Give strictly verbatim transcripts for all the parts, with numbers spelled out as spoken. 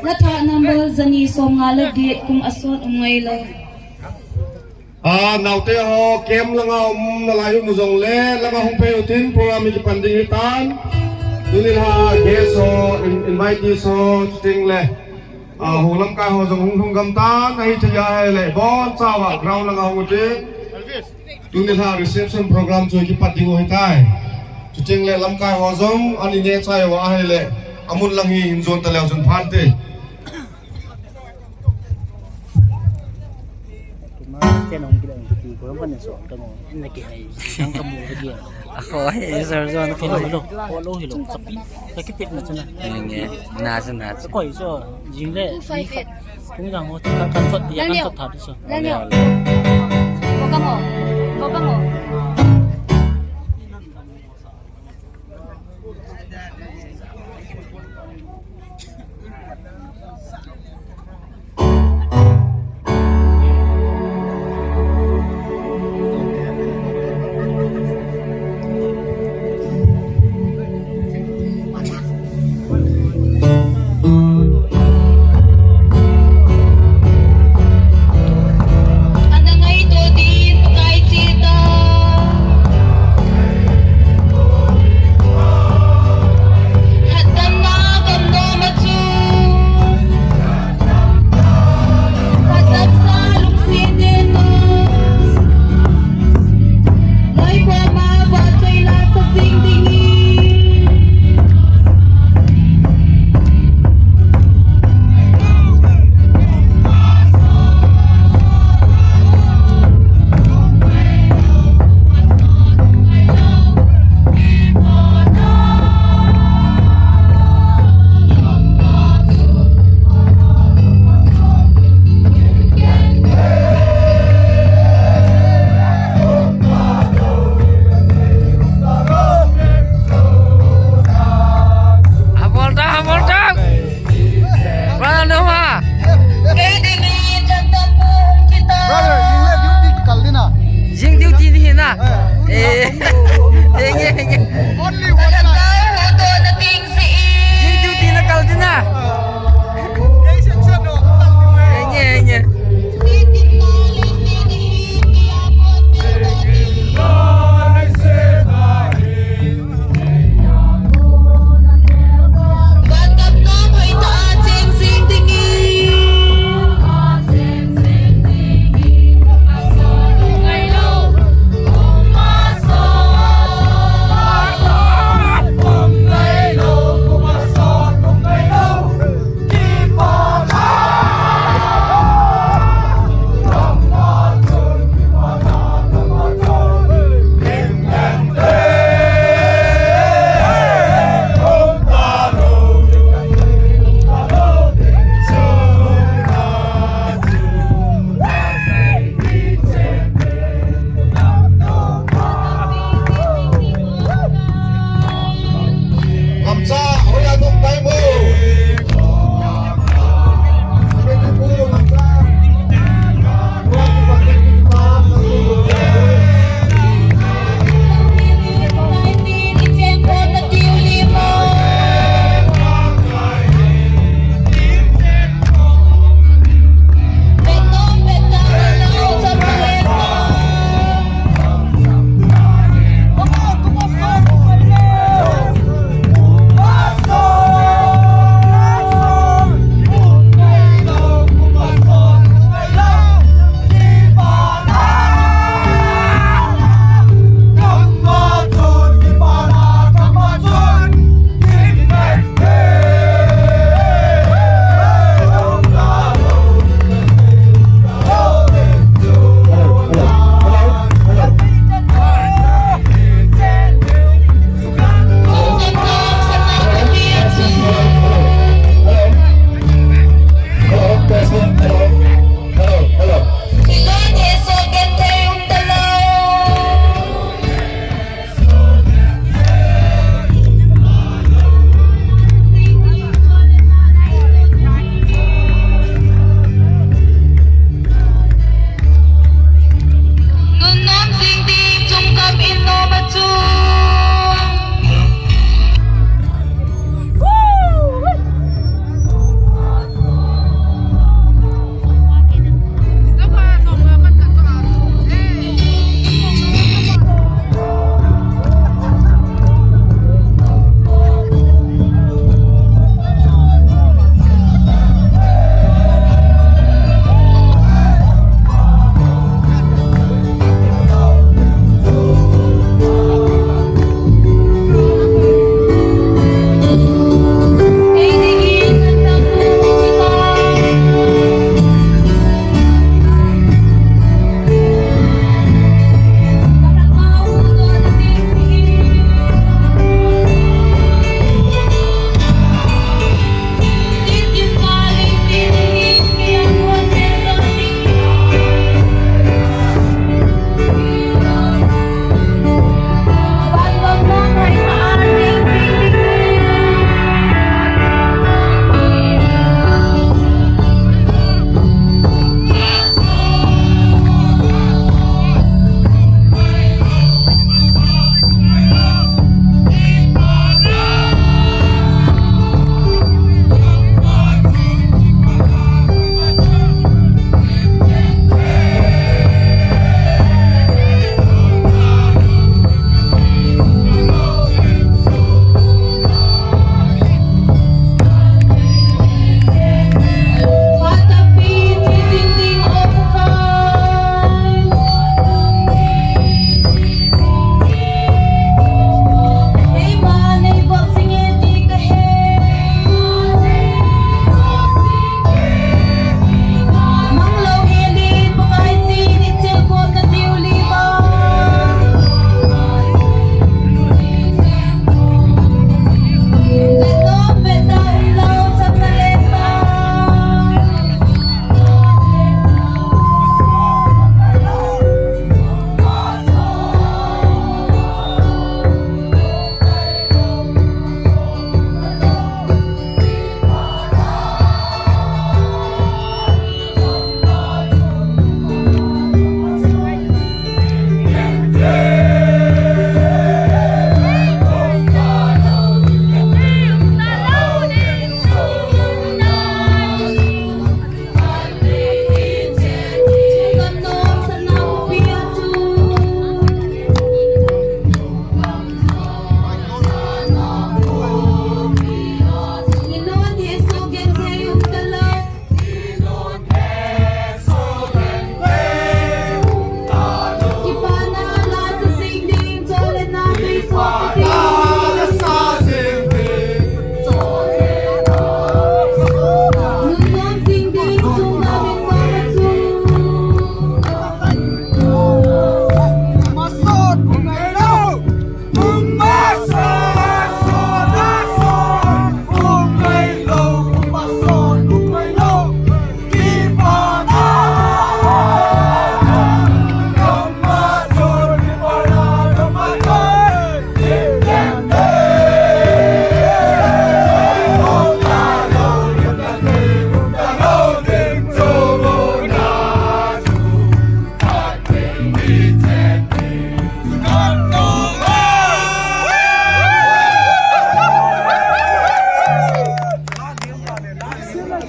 Latha number jani somnga le get kum asot um ngailou. A, naote ho, camp langa um nalai u mu jongle, langa hung phei utin, program hi kipan ding hitan. Tuni la guest ho, in-, invitees ho, chuteng le, a, ho lamkai ho jong hung lhung gam tan, ahithei ahile, bonchauva, ground langa hung utin. Tuni la reception program chu kipat ding u hitai. Chuteng le lamkai ho jong, ani neh chai uva ahile, amun lang hi hin jon ta leu chun phante. Tuma, kei nong kila nong kiti ko, nong kan so, kamu. Naki hai, nang kamu lagi. Ako, eh, sir, so, naki hai lo. Ko lo hilo, kapi. Kakipit na chuna. Nge, na chuna. Ko iso, jingle. Two five eight. Kung jang ho, kan, kan sot, ya kan sot tha so. Lamyo. Ko kamu. Ko kamu.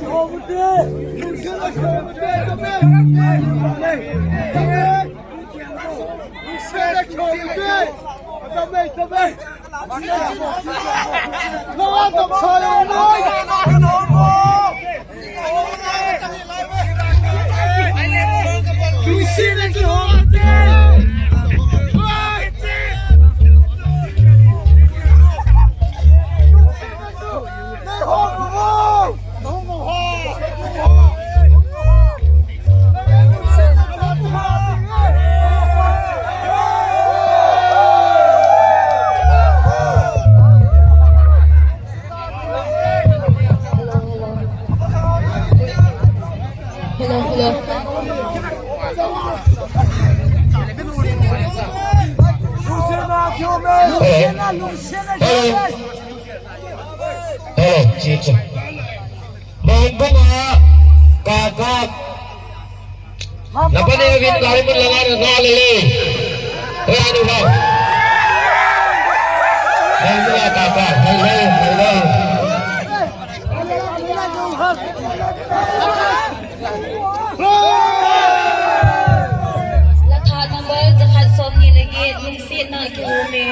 Hello, hello. Hello, hello, chi, chi. Mahim bunga, ka, ka. Napani uvin gari mun langa na le le. Oi, anu ba. Hello, ka, ka. Hello, hello. Latha number jakhat somni le get, Lungsetna kium e.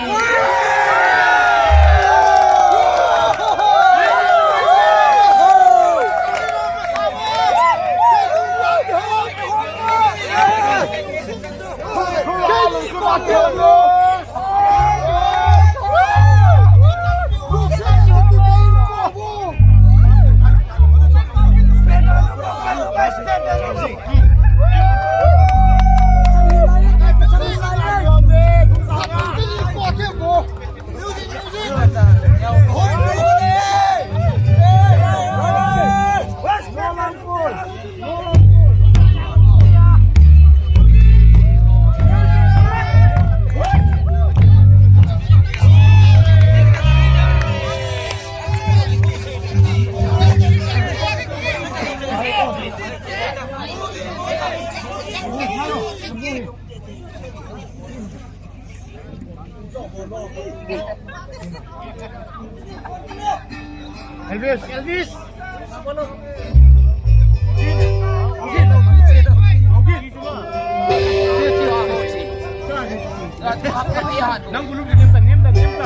Elvis, Elvis. Nang gulung di nem ta, nem ta, nem ta.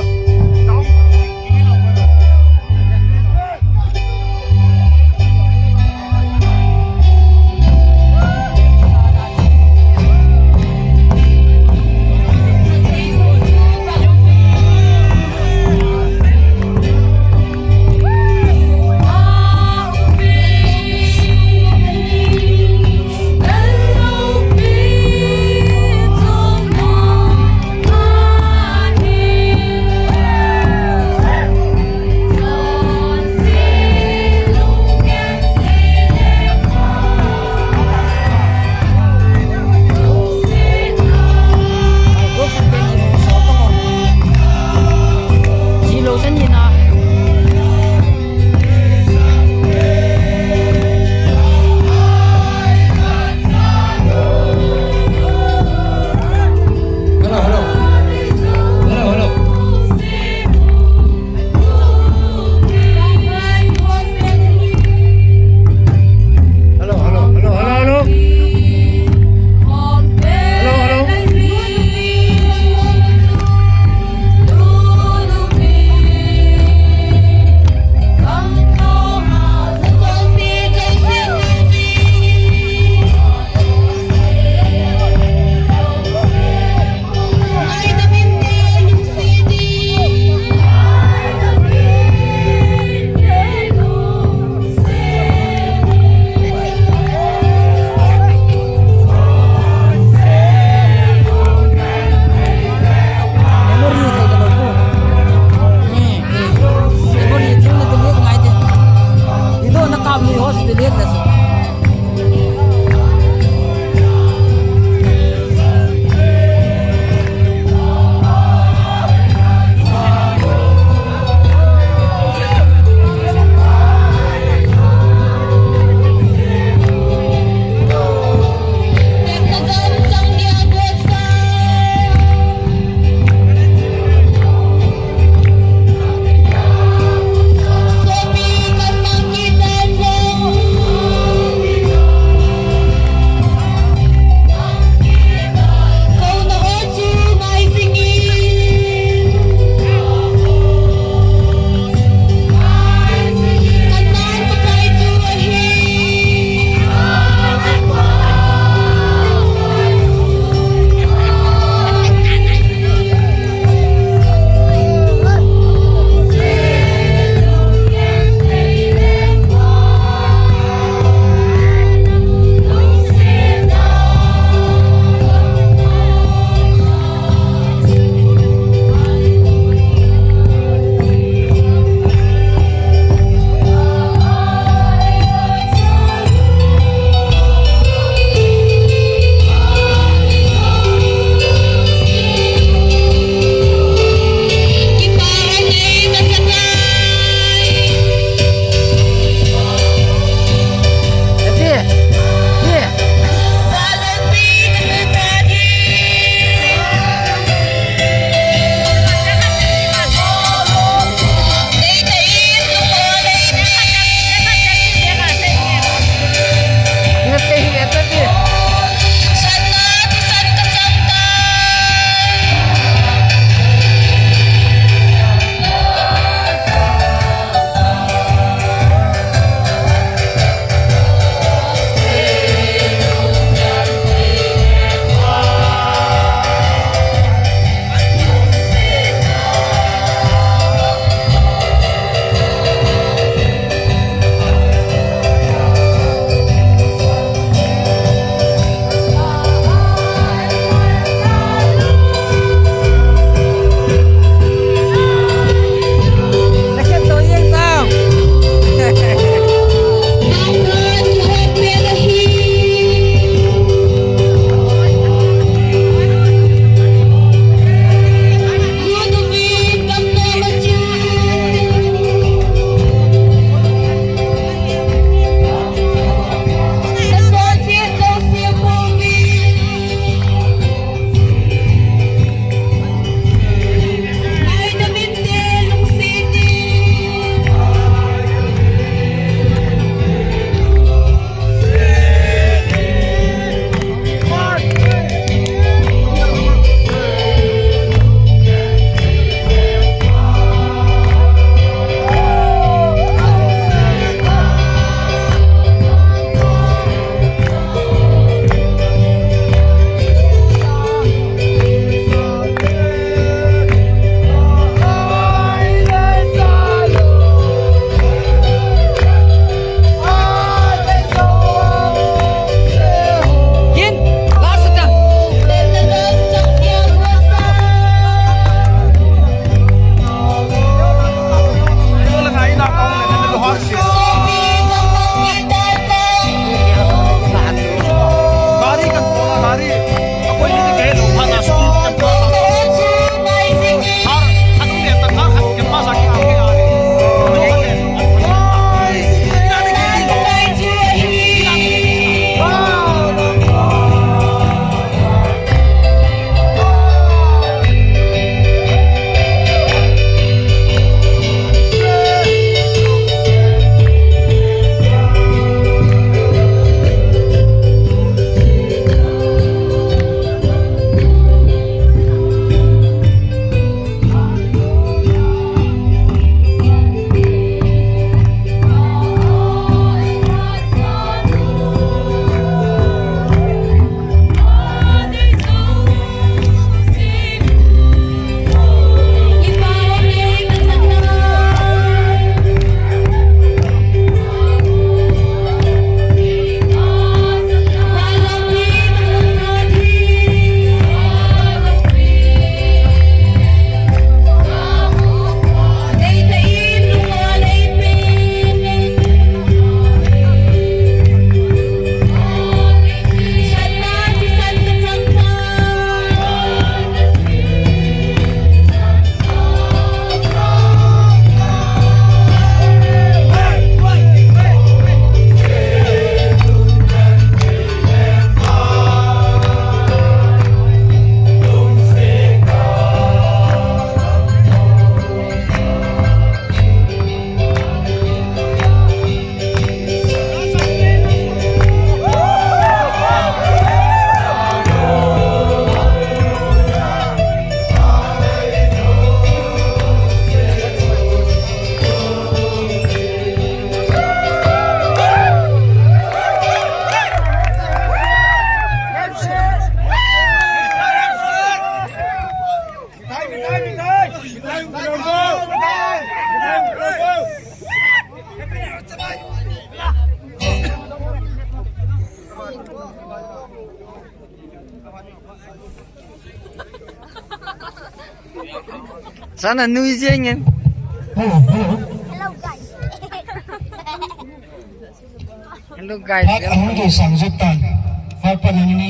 Hello, hello, hello, hello, hello. Hello, hello. Memory thei ta lo pu. Eh, eh. Memory thei na delete ngai de. Ido na kap lui ho delete na si. Sana nui jeng in. Hello, hello. Hello, guys. Phat ahung kei sang jot tan. Phat pan ni.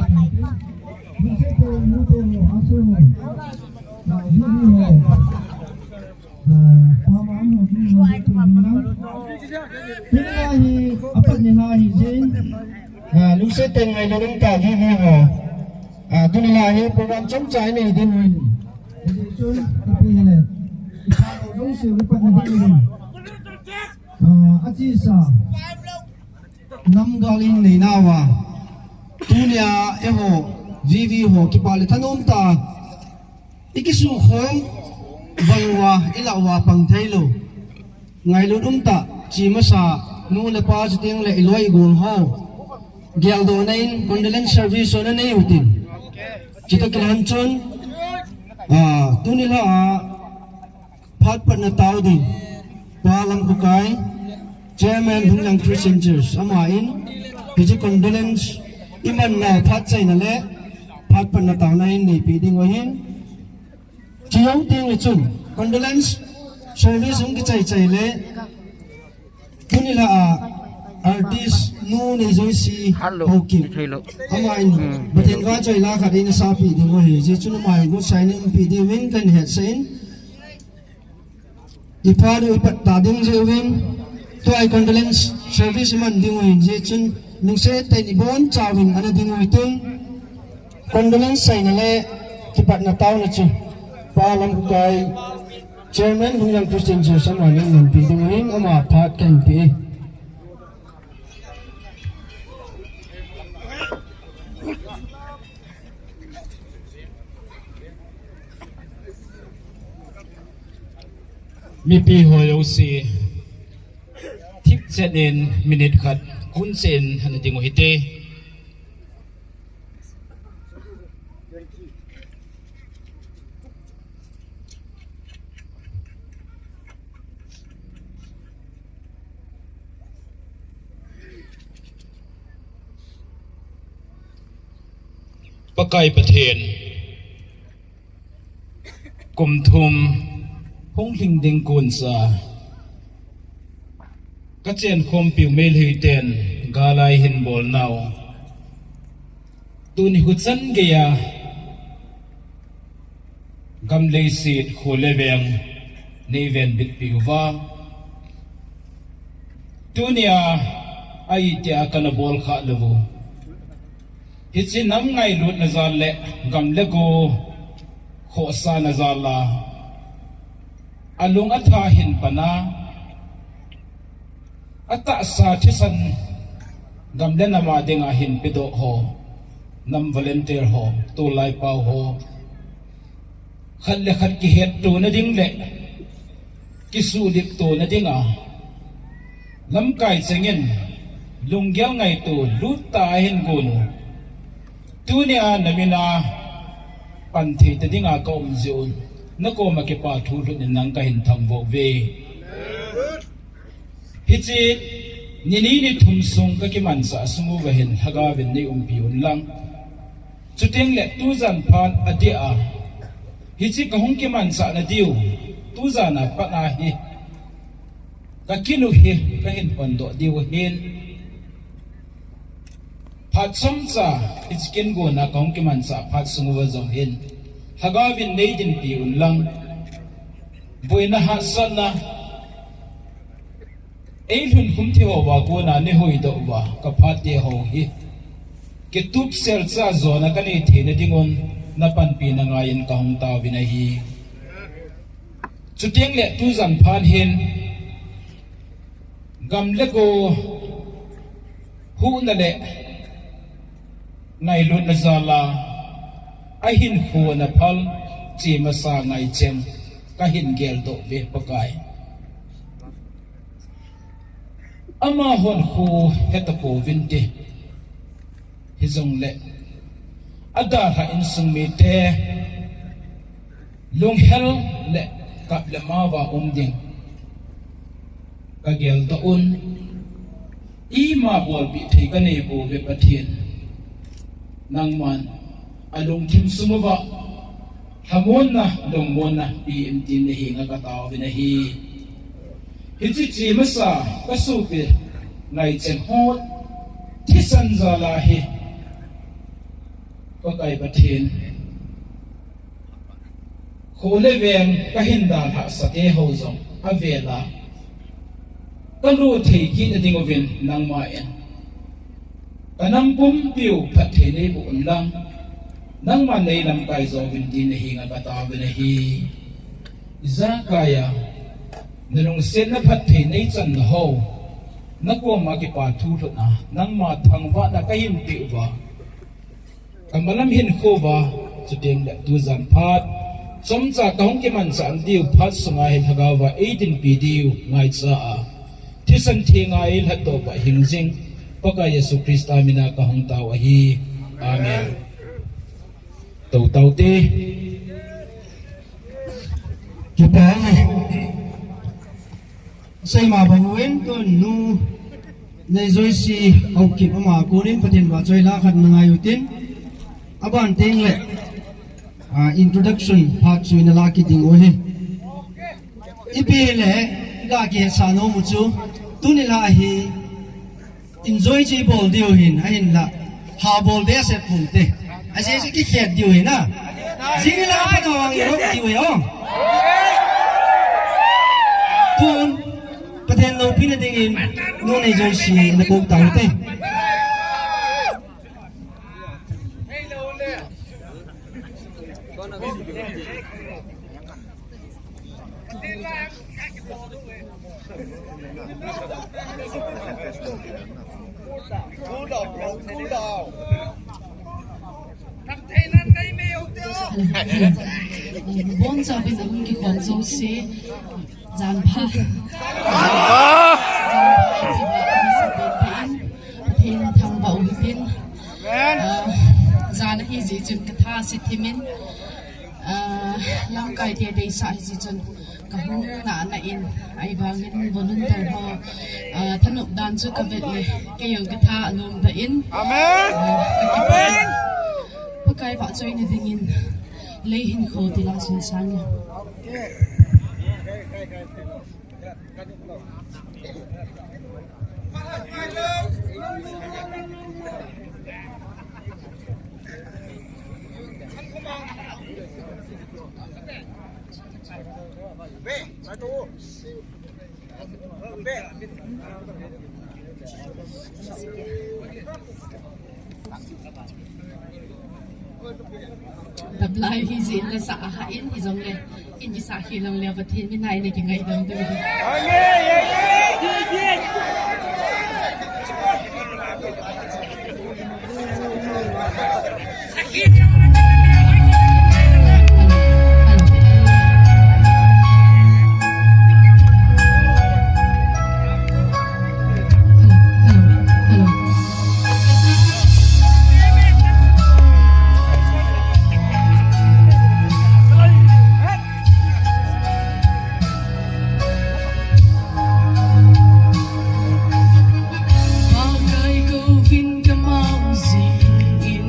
Tuni hi apat ni hi jin. Ah, lungset tah in ngailut um tah in hi ho. Ah, tuni hi program chomcha nei ding ahin. Hijeh chun, ipi hile, ipi hile, ipi hile, ipi hile. Ah, achesa. Namgal in nei nauva. Tunia eiho, V V ho, kipa le thanom tah. Ikisukhom, bang uva, ilah uva pang thei lou. Ngailut um tah, chemasa, nu le pa chuteng le iloi igol ho. Geldohna in, condolence service ho nanei utin. Chutoh kilhon chun, ah, tuni la, ah, phat patna tao ding. Pa Lamkhokai, Chairman Lhungjang Christian Church, aman, hiche condolence, iman nau phat chaina le, phat patna taona in neipe ding ahin. Chujou teng le chun, condolence service hung kichai chai le, tuni la a, artist nu nei jouse, Hello. Okay. Hello. Aman, Hmm. Pathen vahchoi la khat in asapeh ding ahi, hijeh chun aman, good sign in pe ding uvin kahin hetsah in. Iphat u ipat ta ding jeh uvin, tua hi condolence service iman ding uvin jeh chun, lungset tah in ibonchauvin ana ding uvin tin, condolence chaina le kipatna taona chu, Pa Lamkhokai, Chairman Lhungjang Christian Church aman neipe ding uvin, ama phat kahin pe e. Mipi ho jouse, thipchet in minute khat, kun chen ana ding u hite. Pakai Pathen, kum thum hung lhing ding koncha, kachen khompiu Meitei ten galai hin bol nau. Tuni huchan geiya, gam leiset kho le veng, nei venbitpi uva. Tunia, ahi tia kana bol kha lou u. Hiche nam ngailutna jal le, gam le go, khohsahna jal a. Alung atha hin pan a. Atahsa thisan gam le nam a dinga hin pedoh ho, nam volunteer ho, tolai pau ho, khat le khat kihetto na ding le kisuhdip to na dinga lamkai chengin lunggel ngaito lut tah a hin gon u. Tunia na min a pan thei ta dinga ka um jeh un, na koma kipa thu lhut in nang ka hin thangvah uve. Hiche, ni ni ni thum sung ka kimansah sung uva hin, Lhagaovin nei umpi un lang. Chuteng le tujan phat adeh a, hiche ka hung kimansah na diu, tujan a pat a hi, ka kin u hi, ka hin hondoh diu hin. Phat chomcha, hiche kin gon a ka hung kimansah phat sung uva jong hin, Lhagaovin nei dinpi un lang. Boina hahsatna, ei lhun khum thei ho uva kona nei huhdoh uva, ka phat te ho hi. Kitup sel cha jona ka nei theina ding un, na panpina ngai in ka hung taovin ahi. Chuteng le tujan phat hin, gam le go, huhna le ngailutna jal a, ahin hona phal, chemasa ngai cheng, ka hin geldoh uve Pakai. Amahon khu heta pouvin te. Hijongle, adalhah insung mite, lunghel le kap le mao a um ding ka geldoh un, ima bolpeh thei ka nei pouve Pathen. Nangman alungthim sung uva Thamonna, lungmonna, pi in tin nahenga kataovin ahi. Hiche che masa, kasopi, ngaicheng ho, thisan jal a hi. Pakai Pathen. Kho le veng kahin dalhah sate ho jong avela. Kalu thei kit nading uvin nangma in. Kanam pumpiu phatthei neiboh unlang. Nangma neilamkai jouvin tin nahenga kataovin ahi. Ijakai a. Nalungsetna phatthei neichanna ho. Nakoma kipa thu lhutna. Nangma thangvahna kahin peh uva. Kamalam hin khovah, chuteng le tujan phat. Chomcha kahung kimanchah diu phat sunga hin lhagaova eidinpi diu ngaicha a. Thisan thenga eilhatdoh pah hing jing. Pakai Jesu Christa mina kahung tao ahi. Amen. Tou tao te. Kipa. Seima bang uvin tun nu Neijoisi Haokip ama konin Pathen vahchoi la khat nangai utin. Aban teng le, ah, introduction phat chu ina la kit ding u ahi. Ipi le, iga kihetsah nom u chu, tuni la hi, enjoy chi bol diu hin, ahinla. Ha bol de ase pum te. Ase se kikhet diu hin a. Jing la pa na wang iro diu hin o. Tun, Pathen loupina dingin, nu Neijoisi, na kong tao te. Boncha bin ahung kikhom jouse, jan pha. Jan pha. Jan pha, jan pha, jan pha, jan pha. Pathen thangvah u hitin. Amen. Ah, jan ahi jeh chun katha ase thimin. Ah, lamkai te deisah ahi jeh chun kahung nahna in, ahivangin volunteer ho, ah, thanop dan chu kavet le, kei jong katha anom tah in. Amen. Ah, kakipah in. Amen. Pakai vahchoina dingin, lei hinkho tila sun sang e. Tablai hi jeh in la sah a ha in hijongle, in kisah khel lou le Pathen min a in kingaidam diu. Pakai kou vin kamau jin.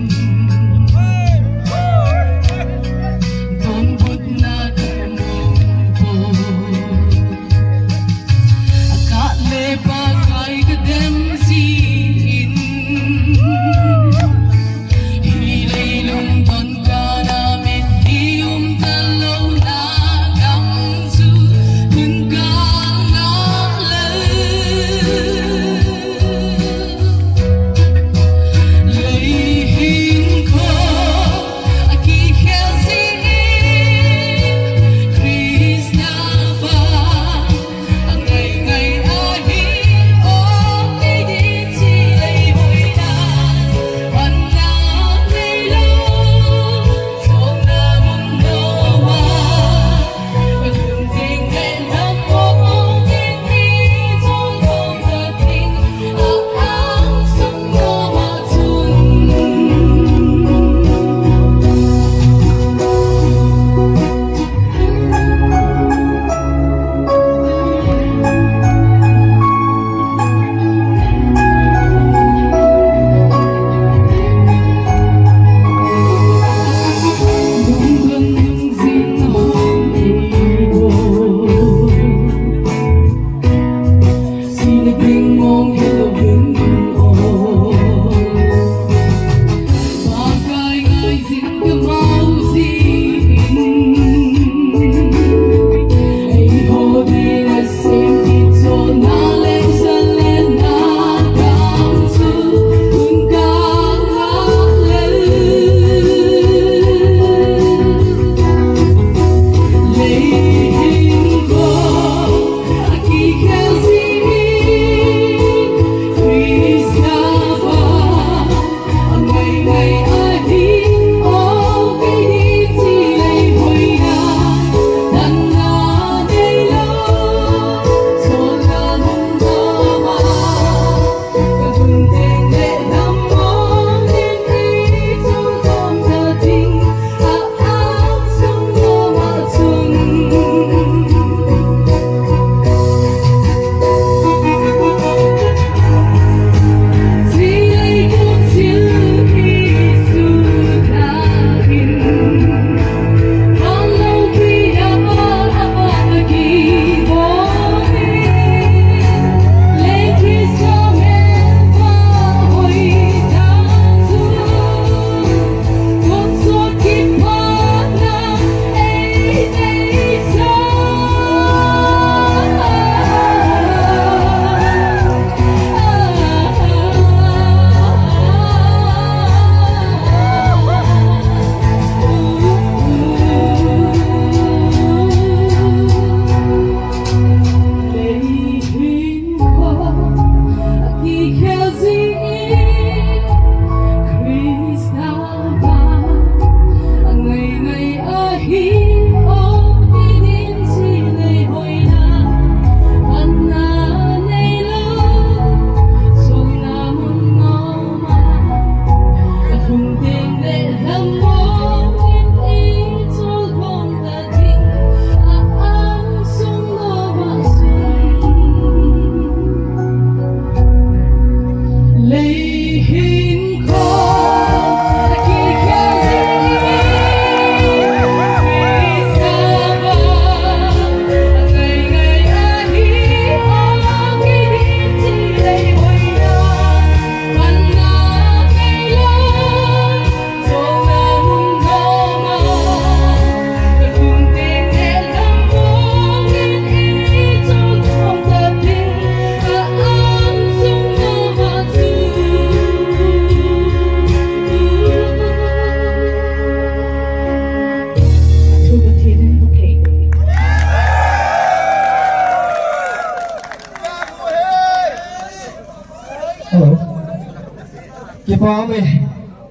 Kipa ume,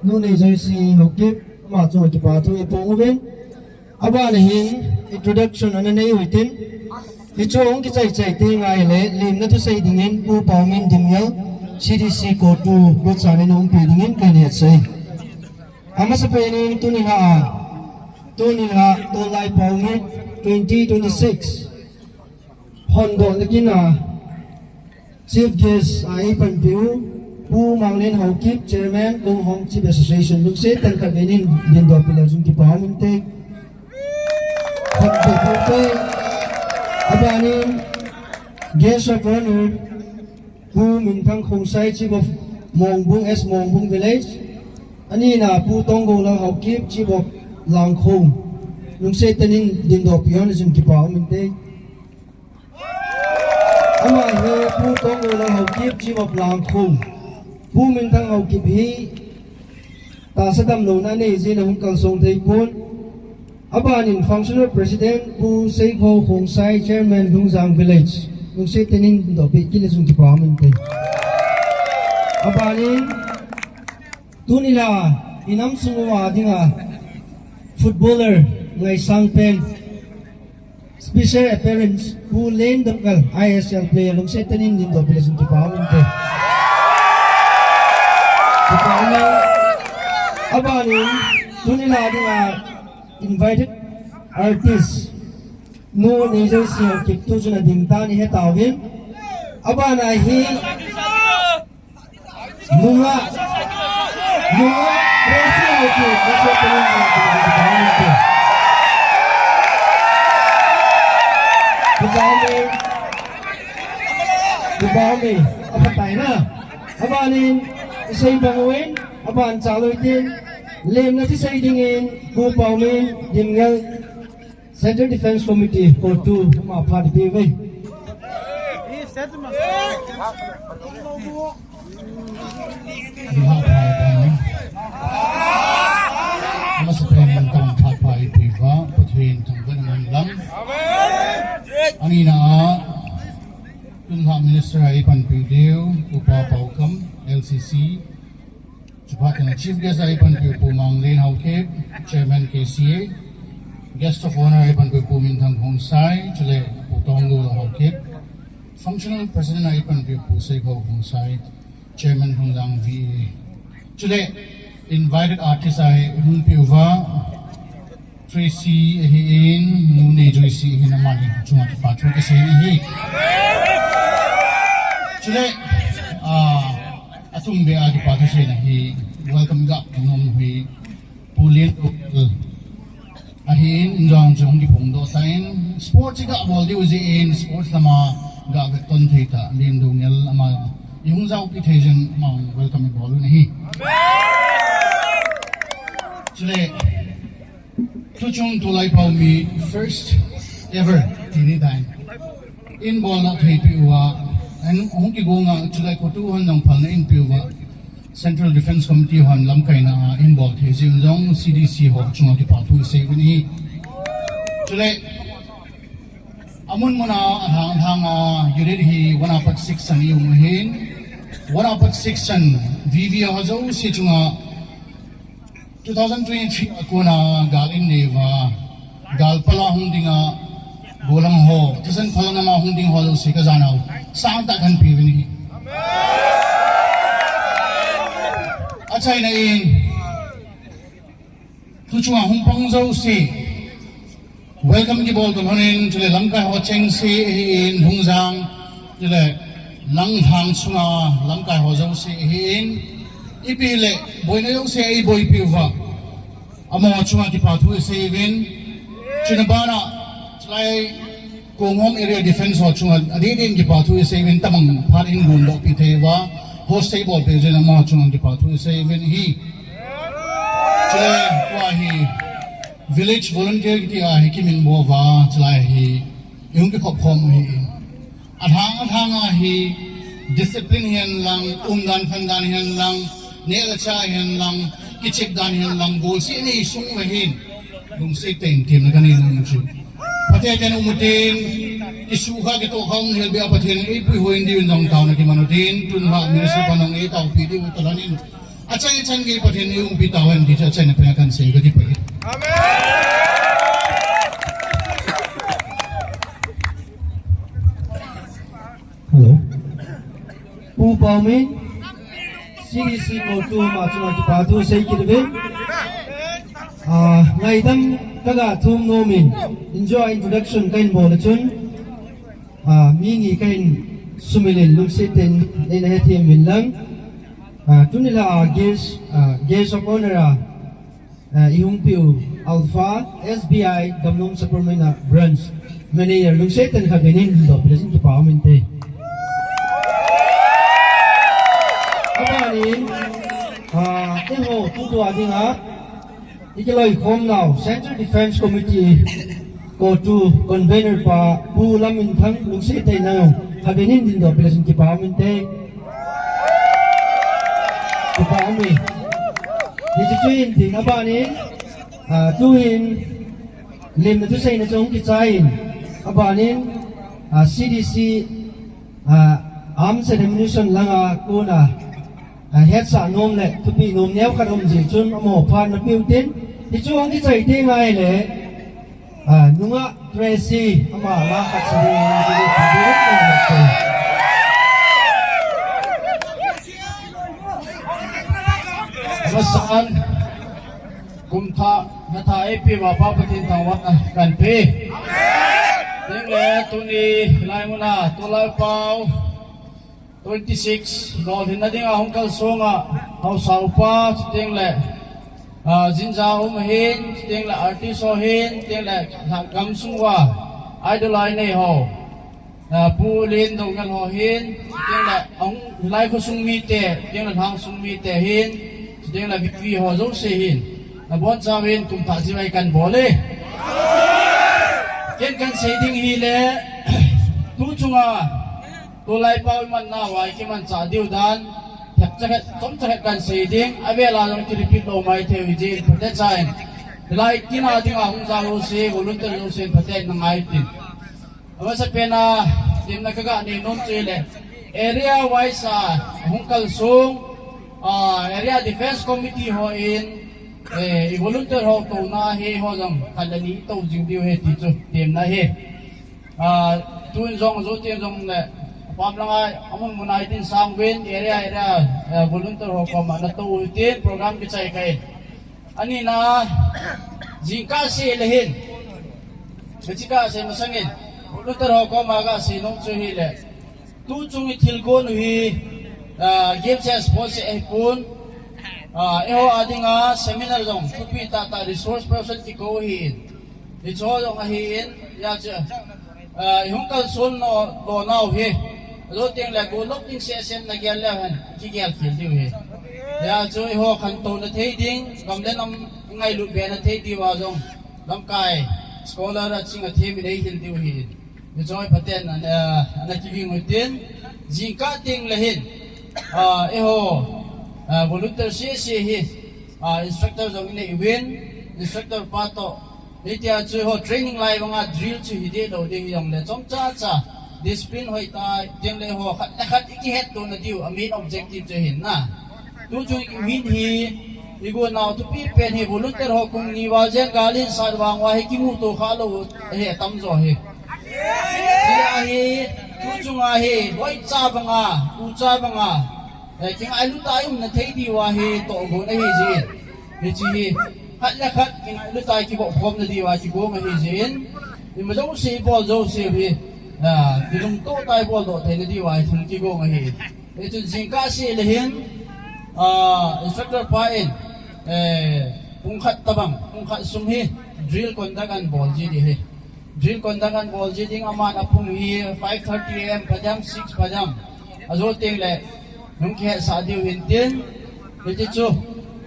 nu Neijoyce Haokip, ama chunga kipa thu iphong uvin. Abana hin introduction ana nei u hitin. Hichu hung kichai chai teng ahile, lemna thusei dingin Pu Paomin Dimngel, C D C CoTU, gotchan in umpi dingin kahin hetsah e. Amasapen in tuni la, tuni la, Tolai Paomit twenty twenty-six. Hondohna kin a, Chief Guest a eipanpiu, Pu Manglen Haokip, Chairman, Konghom Chief Association, lungset tah in khatvei in dindoh peh leu chun kipa um inte. Hondoh peh te. Abanin, Guest of Honor, Pu Minthang Khongsai, Chief of Mongbung, S Mongbung Village. Anina, Pu Tonggoulal Haokip, Chief of Langkhong. Lungset tah in dindoh peh leu chun kipa um inte. Ama hi Pu Tonggoulal Haokip, Chief of Langkhong. Pu Minthang Haokip hi tahsa damlouna anei jeh in ahung kalsong thei pon. Abanin Functional President Pu Seikho Khongsai, Chairman Lungjang Village. Lungset tah in dindoh peh kit leu chun kipa um inte. Abanin tuni la inam sung uva dinga footballer ngaisang pen, special appearance, Pu Len Damkal, I S L player, lungset tah in dindoh peh leu chun kipa um inte. Kipa um e. Abanin, tuni la dinga invited artist, nu Neijoyce Haokip tu chun ading tan ihe tauvin. Abana hi, Nunga. Nunga. Rosie Haokip. Rosie Haokip. Kipa ume. Kipa ume. Apatai na. Abanin, isei bang uvin, aban chaloi tin, lemna thusei dingin, Pu Paomin Dimngel, Central Defence Committee, CoTU, ama phat ipi uve. Amasapen in kahin phat pha ipi uva, Pathen thangvahna man lang. Anina a, tun la Minister a eipanpiu diu, Upa Paokam, L C C, Chuphat in Chief Guest a eipanpiu Pu Manglen Haokip, Chairman K C A. Guest of Honor a eipanpiu Pu Minthang Khongsai, chule Pu Tonggoulal Haokip. Functional President a eipanpiu Pu Seikho Khongsai, Chairman Lungjang V A. Chule invited artist a eihung piuva, Tracy ahin, nu Neijoyce ahin, amani chunga kipa thu kasei ahi. Chule, ah, athum beh a kipa thu seina hi, welcome ga nom hi, Pu Len Damkal ahin, in jong chu hung kiphongdoh tan, sports ga bol diu jeh in, sports lama ga vetton thei ta, Len Damkal ama, ihung jaopi thei jeh in, ama welcome ibol u ahi. Chule, Tuchung Tolai Paomi first ever tini dan. In bol lou thei piuva. An hung kigonga chulai CoTU hon jong phalna in piuva. Central Defence Committee hon lamkaina in bol thei jing jong C D C ho chunga kipa thu isei uvin ahi. Chule amun muna alhang lhanga unit hi one apat six chan ium ahin. One apat six chan V V ho jouse chunga Two thousand twenty-three a kona gal in neiva, gal pala hung dinga, golang ho, tasan phalang ama hung ding ho jouse ka janau, sangtah kahin peuvin ahi. Achaina in, tuchunga hung pang jouse, welcome kibol tou lhonin, chule lamkai ho chengse ahin, Lungjang, chule Langthang sunga lamkai ho jouse ahin, ipi le, boina jouse eiboipi uva. Amaho chunga kipa thu isei uvin. Chuna bana, chulai Konghom Area Defence ho chunga, adeh deh in kipa thu isei uvin, tamang phat in gundoh pi thei uva. Host eibolpeh uvin amaho chunga kipa thu isei uvin ahi. Chule, tua hi, Village volunteer kiti a hi kimin bol uva, chulai hi, ihung kikhop khom u ahi. Alhang, alhang a hi, discipline hihen lang, umdan khandan hihen lang, neh le chah hihen lang, kichep dan hihen lang, golseh nei sung uva hin, lungset tah in temna kanei nom chu. Pathen in um utin, kisukha kitohkha um hel beh a Pathen in eipui hoi diuvin jong taona kiman utin, tun la minister pa nong eitaopi diu talon in, Achai chan gei Pathen in eiumpi tauhen ti chu achaina pen a kahin sei, kakipah e. Hello. Pu Paomin, C D C CoTU ma chunga kipa thu sei kit uvin. Ah, ngaidam kaga thum nomin, injo a introduction kahin bol a chun, ah, mi ni kahin sumil in lungset in neina hethem uvin lang. Ah, tuni la, ah, guest, ah, guest of honour a, ah, ihung peh u Alpha S B I Gamnom Sapermeina Branch Manager lungset in khatvei neidin doh peh le chun kipa um inte. Abanin, ah, eiho tu tua dinga ikiloikhom nau Central Defence Committee CoTU convener pa Pu Lamminthang lungset in neidin doh peh le chun kipa um inte. Kipa um e. Hiche chu hin tin, abanin, ah, tuhin lemna thuseina chu hung kichai in, abanin, ah, C D C, ah, Arms and Ammunition langa kona, ah, hetsah nom le thupeh nom neokhat um jeh chun amaho phat napeh u tin, hichu hung kichai teng ahile, ah, nungah Tracy, ama la khat sa ding, amasan, kum thah, na thah eipeh uva Pa Pathen thangvahna kahin pe. Chuteng le tuni lai muna, tulai pao, twenty six, lolhinna dinga hung kalsong a, haosa upa, chuteng le, ah, jinja um ahin, chuteng le artist ho ahin, chuteng le gamsung uva idol a inei ho, ah, Pu Len Doungel ho ahin, chuteng le, ahung, hilai khosung mite, chuteng le lhangsung mite ahin, chuteng le V V ho jouse ahin, nabonchauvin kum thah chibai kahin bol e. Ken kahin sei ding hile, tu chunga, tulai pao iman nauva ikimanchah diu dan, themcha khat, chomcha khat kahin sei ding, avel a jong ki repeat lou maithei u hijeh in, phatecha in. Hilai kin a dinga hung jao jouse, volunteer jouse in phaten na ngai tin. Amasapen a, temna kaga nei nom chu hile, area wise a hung kalsong, ah, Area Defence Committee hon, eh, i volunteer ho touna hi eiho jong khat le ni itou jing diu ahi ti chu temna ahi. Ah, tun jong, jou teng jong le, apam langa, amun mun a itin sang uvin, area, area, eh, volunteer ho koma natou u hitin, program kichai kah in. Anina, jingkah seh le hin. Kachikah seh masangin, volunteer ho koma kasei nom chu hile, tu chung ithil gon u hi, ah, games and sports ahipon, ah, eiho a dinga seminar jong, thupi tahtah resource person kikou ahin. Hicheho jong ahin, hijeh chun, ah, ihung kalson lou, lou nau hi. Ajou teng le, golop ding seh seh in nagel leu hen, kigel khel diu ahi. Hijeh chun eiho khantouna thei ding, gam le nam ngailut be na thei diuva jong, lamkai, scholar a ching a them in eihil diu ahi. Hichu hi phaten, ah, ana kiging u hitin, jingkah teng le hin, ah, eiho, ah, volunteer seh seh hi, ah, instructor jong inei uvin, instructor pa toh, hitia chu eiho training lai banga drill chu hi deh lou ding hijongle, chomcha cha, discipline hoitah teng le eiho khat le khat ikihetto na diu, a main objective chu ahin na. Tu chung imin hi, igon nau thupi pen hi volunteer ho kum ni val jen gal in sat vang uva hi kimuto kha lou u ahi atamjo hi. Hijeh a hi, tu chunga hi, boicha banga, ucha banga, eh, kingailut a i umna thei diuva hi tohgon ahi jeh in. Hiche hi, khat le khat kingailut a i kigop khomna diuva kigong ahi jeh in. Ima jouse, ibol jouse hi, ah, kilungtoh tah a ibol doh theina diuva hi thil kigong ahi. Hichun jingkah seh le hin, ah, instructor pa in, eh, pung khat tobang, pung khat sung hi drill conduct ahin bol ji ding ahi. Drill conduct ahin bol ji ding, aman apung hi five thirty A M pha diam, six pha diam. Ajou teng le, hung kihetsah diu hintin, hiti chu,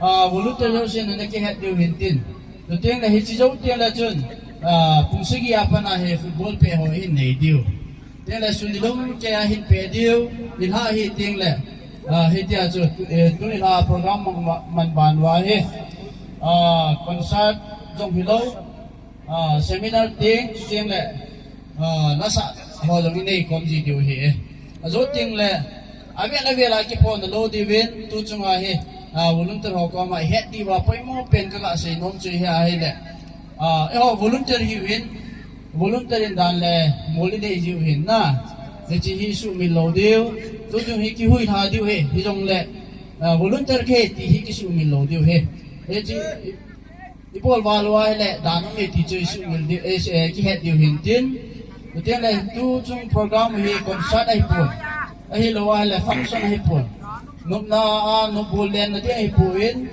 ah, volunteer jousen ana kihet diu hintin. Chuteng le hiche jou teng le chun, ah, pung sagi a pat a hi football pet ho ihin nei diu. Teng le sun nilum kei a hin pet diu, nilhah hi teng le, ah, hitia chu, eh, tu nilhah program man, man ban uva hi, ah, concert jong hilou, ah, seminar teng, teng le, ah, lasa ho jong inei khom ji diu ahi. Ajou teng le, avel avel a kiphonna lou diuvin, tu chunga hi, Ah, volunteer ho koma ihet diuva poimo pen kaga seinom chu hi ahile, ah, eiho volunteer hiuvin, volunteer in dan le mol inei jiu hin na. Hiche hi sumil lou diu. Tuchung hi kihui lha diu ahi, hijongle, ah, volunteer kahi ti hi kisumil lou diu ahi. Hiche ibol val uva ahile dan um e ti chu isumil diu, eh, eh, kihet diu hintin. Chuteng le tuchung program hi concert ahipon, ahilou ahile function ahipon, nopna a nopbol lenna ding ahipon,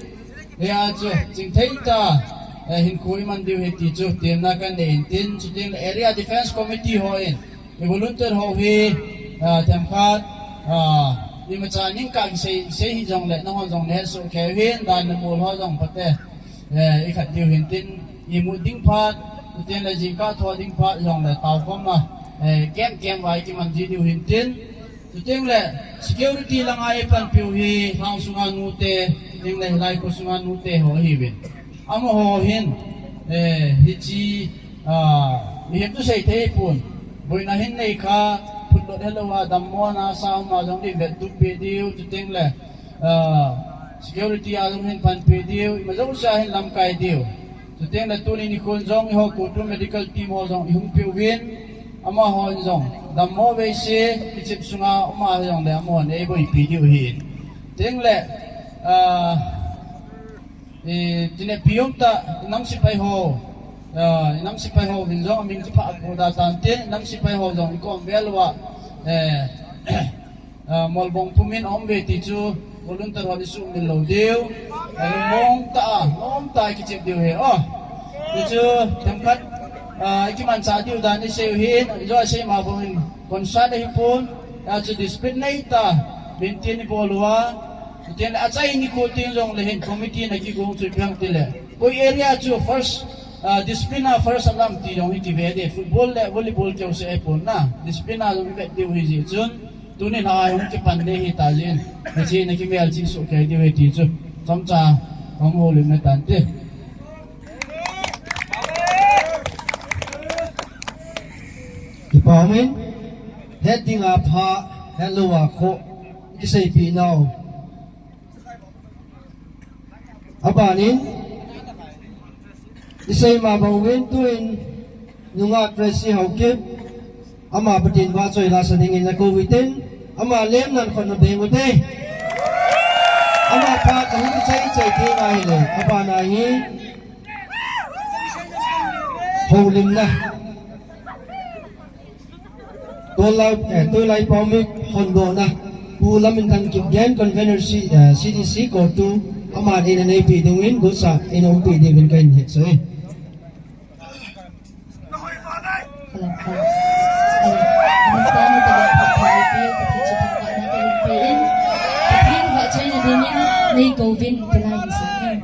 hia chu chingthei tah, eh, hinkho iman diu ahi ti chu temna kanei intin. Chuteng le Area Defence Committee hon i volunteer ho hi, ah, themkhat, ah, imacha ningkah kisei, sei hijongle nahon jong nahet soh kei uvin, dan le mol ho jong pate, eh, ikhat diu hintin, imut ding phat, chuteng le jingkah tho ding phat jongle taokhomna, eh, kemkem vai kiman ji diu hintin. Chuteng le security langa eipanpiu hi Lhangsunga nute, chuteng le hilai khosunga nute ho ahiuvin. Amaho hin, eh, hiche, ah, mihem chu seithei pon, boina hin neikha, phutlot helouva dammona sa uma jong ivettup peh diu, chuteng le, ah, security a jong hin panpi diu, ima jousea hin lamkai diu. Chuteng le tuni nikhon jong eiho COTU medical team ho jong ihung peuvin, amahon jong dammo veise, kichep sunga uma jongle amahon eiboipi diu ahi. Chuteng le, ah, eh, tineppi umtah inam sepai ho, ah, inam sepai ho hin jong amin kiphah poda tante, inam sepai ho jong ikom vel uva, eh, ah, molbong pumin aum uve ti chu volunteer hon isumil lou diu. Alungmong tah a, nom tah a kichep diu ahi. Oh, ti chu themkhat, ah, ikimanchah diu dan iseiu hin, ijo isei ma bangin concert ahipon, hia chu discipline neitah a maintain ibol uva. Chuteng le achai nikho teng jongle hin committee na kigong chu ipi ham tile, koi area chu first, ah, discipline a first alam ti jong hi kive de, football le volleyball keu se ahipon na, discipline a jong ivet diu ahi jeh chun, tuni lha a hung kipan de hita jeh in, hiche na kimelchih soh kei diu ahi ti chu chomcha hung houlim na tante. Kipa umin, het dinga pha, hetlouva khoh, kiseipeh nau. Abanin, isei ma bang uvin tuin, nungah Tracy Haokip, ama Pathen vahchoi lasa dingin nakou uhitin, ama lemnan khut nabeng ute. Ama phat ahung kichai chai thei ahile, abana hi, houlimna. Tolai, eh, Tolai Paomik hondohna, Pu Laminthan Kipgen, Convener C-, eh, C D C COTU, aman eina neipeh dingin, gotsa eina umpeh diuvin kahin hetsah e. Hello, hello. Hello. Namaste, namaste, namaste. Pathen vahchoina dingin, neikou uvin, Tolai in sang e.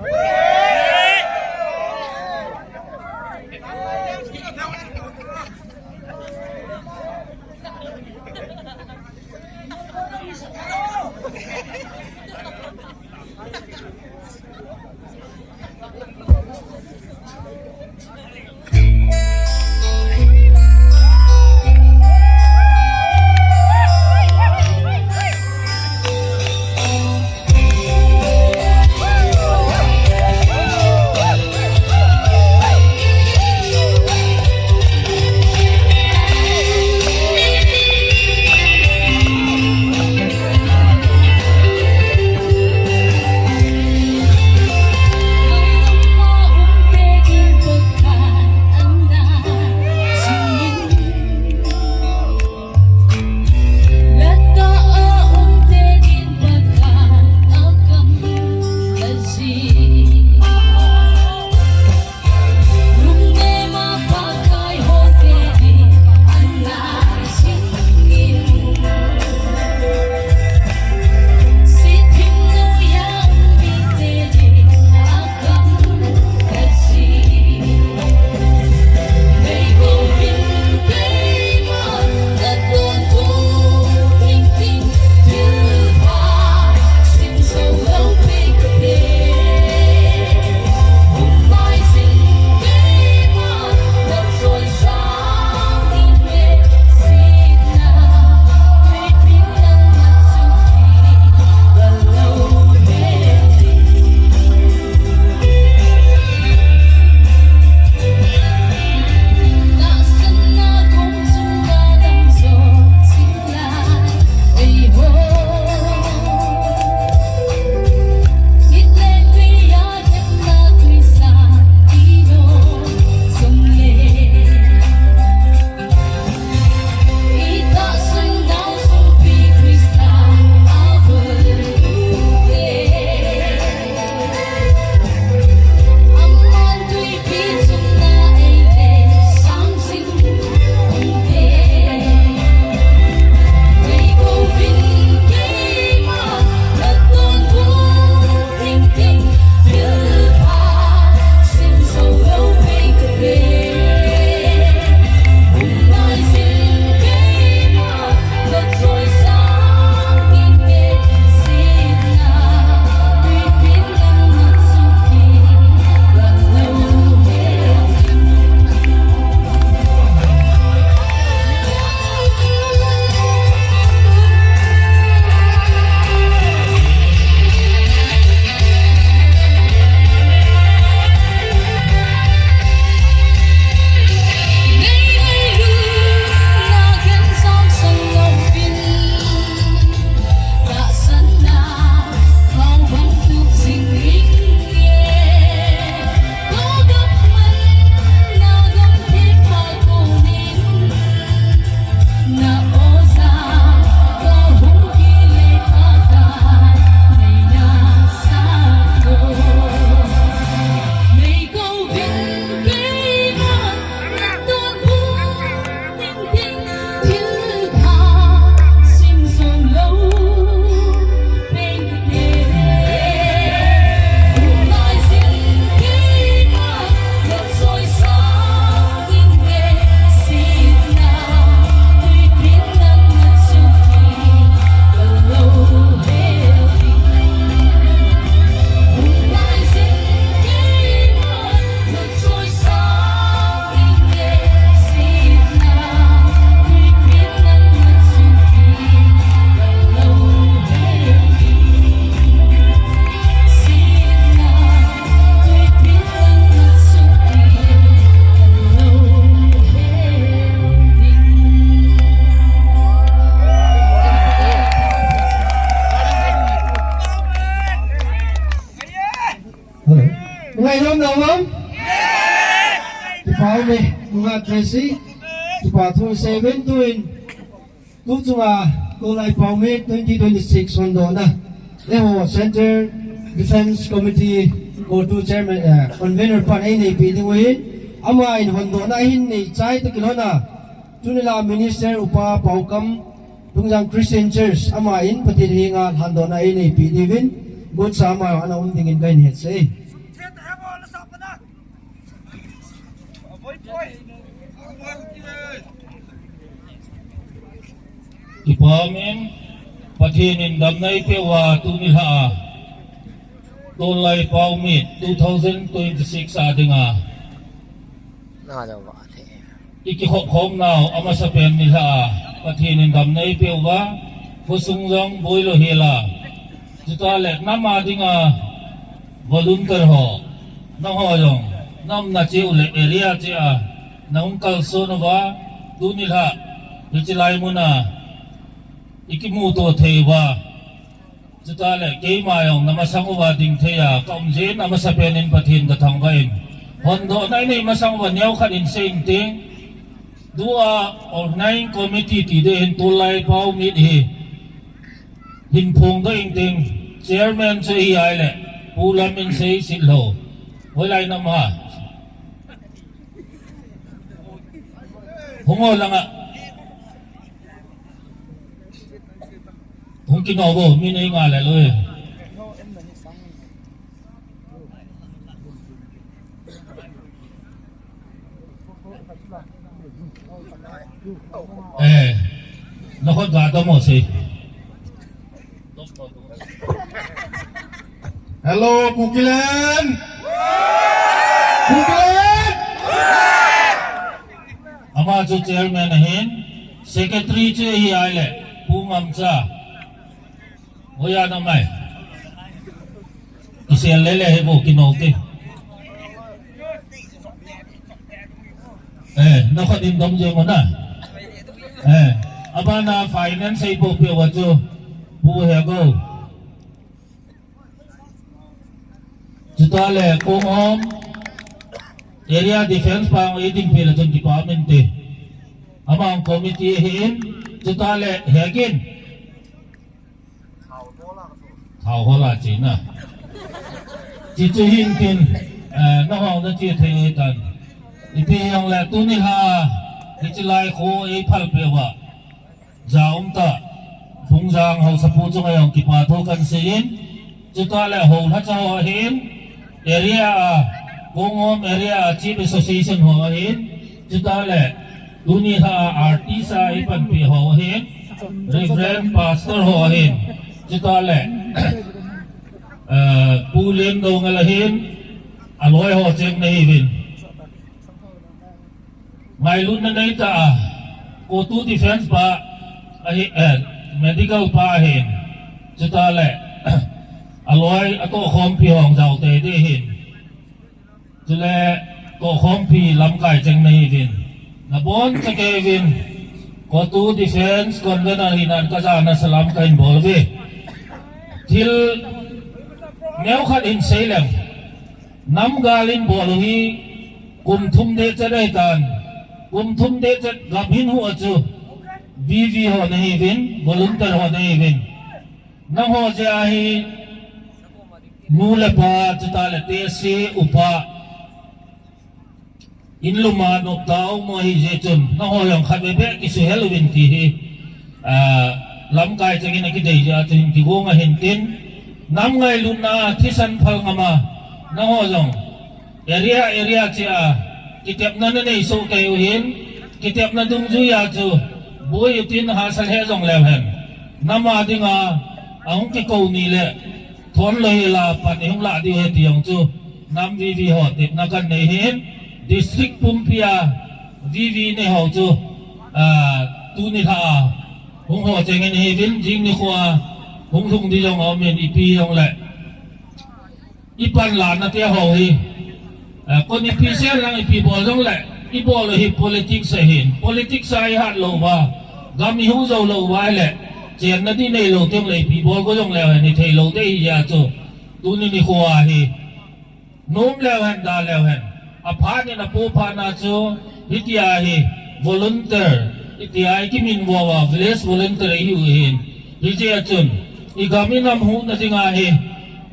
Ngainom na um? Kipa ume, nunga Tracy. Kipa thu seven tuin. Tu chunga, Tolai Paomi twenty twenty-six hondohna. Eiho Central Defence Committee CoTU Chairman, eh, Convener pan eineipi ding uhin. Ama in hondohna ahin neichai tah kilhona. Tuni la Minister Upa Paokam Tungjang Christian Church, ama in Pathen henga lhandohna eineipi diuvin, gotsa ama ana um dingin kahin hetsah e. Kipa umin, Pathen in damna eipeh uva tuni lha a, Tolai Paomi two thousand twenty-six a dinga. I kikhop khom nau amasapen nilhah a, Pathen in damna eipeh uva, khosung jong boilou hela. Chutah le nam a dinga volunteer ho, nangho jong, na umna cheh u le area cheh a, nahung kalson uva, tuni lha, hiche lai mun a, i kimuto thei uva. Chutah le, keima jong na masang uva ding thei a, ka um jeh in amasapen in Pathen ka thangvah in. Hondohna i nei masang uva neokhat in sei inting. Tua organizing committee ti ding hin Tolai Paomi hi. Hin phongdoh inting. Chairman chu hi ahile. Pu Lam in sei sit lou. Hoilai nam ham. Hung o lang a. Hung kino vo, mi nei nga le loi. Eh, na khut ga to mo sei. Hello, Kukiland! Kukiland! Ama chu chairman ahin, secretary chu hi ahile, Pu Ngamcha. Hoiya na mai. Kisel lele hi vo kino te. Eh, na khut in dom jeng o na. Eh, abana finance hi pu pe uva chu. Pu Hego. Chutah le Kong Hom area defence pa hung i ding pi le chun department te. Ama committee ahin, chutah le Hegin. Thao hola china. Chi chu hin tin, eh, na hong na chi thei tan. Ipi hong le tuni lha, hiche lai kho ei phal pe uva. Jaum ta, Phungjang Haosapu chunga jong kipa thu kan seiyin, chutah le Haolhacha ho ahin, area a, Kong Hom area a Chief Association ho ahin, chutah le, tuni lha a artist a ipanpi ho ahin, Reverend Pastor ho ahin, chutah le, eh, Pu Len Dongel ahin, aloi ho cheng nahiuvin. Ngailutna neitah a, CoTU defence pa ahi, eh, medical pa ahin, chutah le, aloi atohkhompi hong jao tei ding ahin. Chule, tohkhompi lamkai cheng nahiuvin. Nabonchauvin, CoTU defence convener hina kajana salam kahin bol uve. Thil neokhat hin seileng. Namgal in bol u hi kum thum dehchet ahitan, kum thum dehchet gam hin huh a chu VV ho nahiuvin, volunteer ho nahiuvin. Nangho jeh a hi nu le pa chutah le tehse upa in lum a noptah a um u ahijeh chun, nangho jong khatvei beh kisuhel uvin ti hi, ah, lamkai chengin akidei jeh a chu hin kigong ahin tin, nam ngailutna thisan phal ngam a, nangho jong area, area cheh a kitepna nanei soh kei uhin, kitepna dungjui a chu boi utin hahsa lheh jong leu hen. Nam a dinga ahung kikou ni le thon lou hela pan ihung lah diu ahi ti jong chu nam VV ho tepna kanei ahin, district pumpi a VV neiho chu, ah, tuni lha a hung ho chengin ahiuvin, jing nikho a hung lhung ding jong aumin, ipi jong le. Ipan lana te ho hi. Eh, kon ipi sen lang ipi bol jong le. Ibol u hi politics ahin. Politics a ihat lou uva, gam ihung jou lou uva le, chenna ding neilou teng le ipi bol go jong le, hithei lou te hijeh a chu. Tuni nikho a hi. Nom leu hen, da leu hen. Aphat in apo phat na chu, hitia hi volunteer, hitia hi kiminvo uva, village volunteer ihiu hin. Hiche a chun, igam inam huhna dinga hi,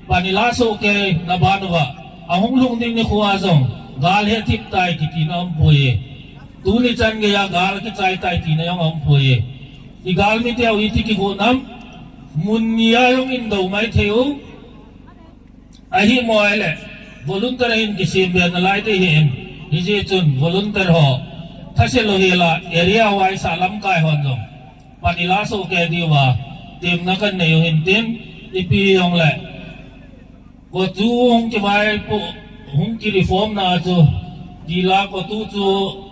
pan ila soh kei na ban uva, ahung lhung ding nikho a jong, gal hi athip tai kiti na umpoi. Tuni chan geiya gal kichai tai tina jong aumpoi. Igalmi teu iti kigo nam, mun nia jong indo mai thei u. Ahimo ahile, volunteer ahin kisem be nalai ding ahin, hijeh chun volunteer ho, thase lou hela, area wise a lamkai hon jong, pan ila soh kei diuva, temna kanei u hintin, ipi hijongle, KOTU hung kivaipoh, hung kireform na chu, tila KOTU chu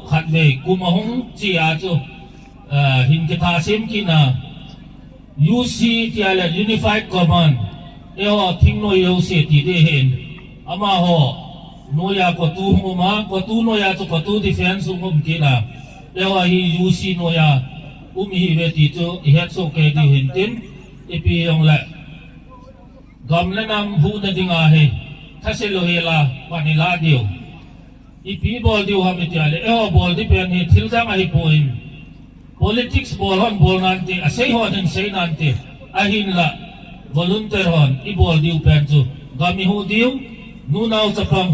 khatvei, kum ahung che a chu, eh, hin kitha sem kit na, U C tia le Unified Command, eiho thingnoi jouse ti ding ahin, amaho noiya KOTU hung um a, KOTU noiya chu KOTU Defence hung um kit na, eiho hi U C noiya um ihiuve ti chu ihet soh kei diu hintin, ipi hijongle, gam le nam huhna dinga hi, thase lou hela, pan ila diu. Ipi bol diu ham itia le, eiho bol ding pen hi thil dang ahipoi. Politics bol hon bol nante, asei hon hin sei nante, ahinla, volunteer hon, ibol diu pen chu, gam ihuh diu, nu nao chapang,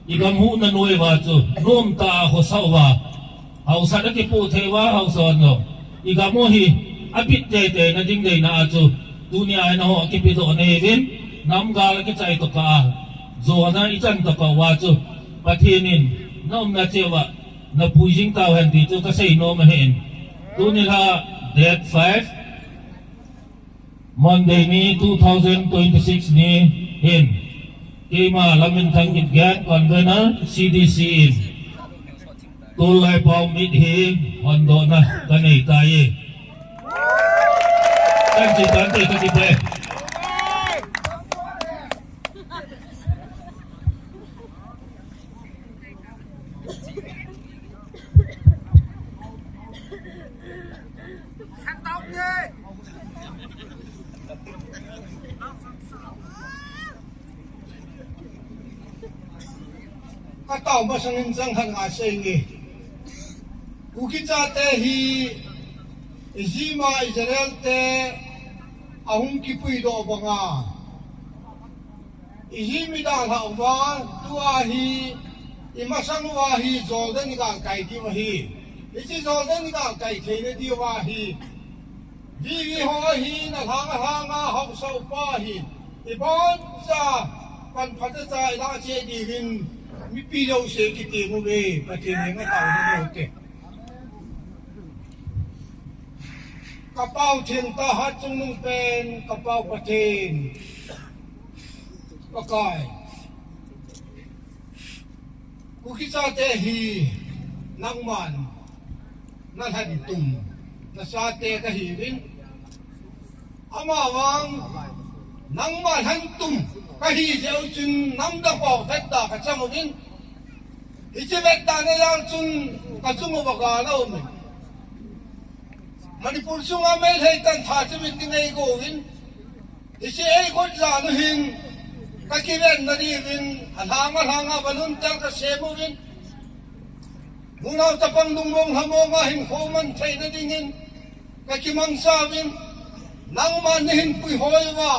igam huhna noiuva chu, nomtah a khosa uva, haosa na kipoh thei uva, haosa hon jong, igam u hi, abit teitei na ding deina a chu, tunia hi nangho kipedoh nahiuvin, namgal kichai tokah a, jona ichan tokah uva chu, Pathen in, na umna cheh uva, napui jing tauhen ti chu kasei nom ahin. Tuni lha date five, Monday ni two thousand twenty-six ni hin, keima Lamminthang Kipgen, Convener, C D C in, Tollai Pao mit hi hondohna kanei tai. Kanche tante, kakipah e. Katao masangin chang khat nga sei nge. Kuki chate hi Egypt a Israel te ahung kipuidoh banga, Egypt midalhah uva, tua hi, imasang uva hi Jordan igalkai diu ahi. Hiche Jordan igalkai theina diuva hi, VV ho hi nalhang alhanga haosa upa hi, iboncha pan phatecha ilah cheh diuvin, mipi jouse kitem uve, Pathen henga taona bol te. Kapao Theng tah Hatchungnung pen, Kapao Pathen, Pakai, Kuki chate hi nangman nalhentum nachate kahiuvin, amavang nangma lhentum kahi jeh u chun namdang ho vetda kachang uvin, hiche vetdana jal chun kachung uva gal aumin, Manipur chunga Meitei tan tha chimit ding eigouvin, hiche eigot jan u hin kakivenna diuvin, alhang alhanga volunteer kasem uvin, nunao chapang lungmong lhamonga hinkho man theina dingin kakimangcha uvin, nangman nahin puihoi uva,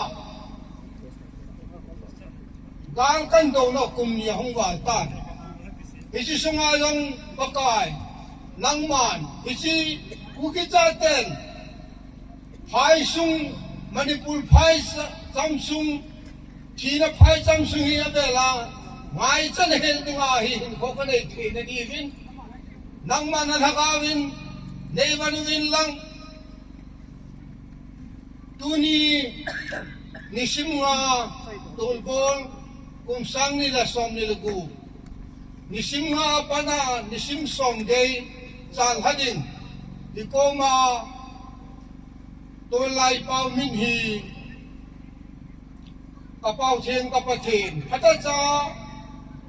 gal kandouna kum ni ahung val tan. Hiche sunga jong Pakai, nangman hiche Kuki chaten phaisung, Manipur phaisung, thina phaisung hi avela ngaichat hel dinga hi hinkho kanei theina diuvin, nangman nalhagaovin neivan uvin lang. Tuni nisim nga Tolbol, kum sang ni le som ni le gup, nisim nga apat'a nisim som gei chan lhadin, hikoma Tollai Pao min hi, Kapao Theng ka Pathen, phatecha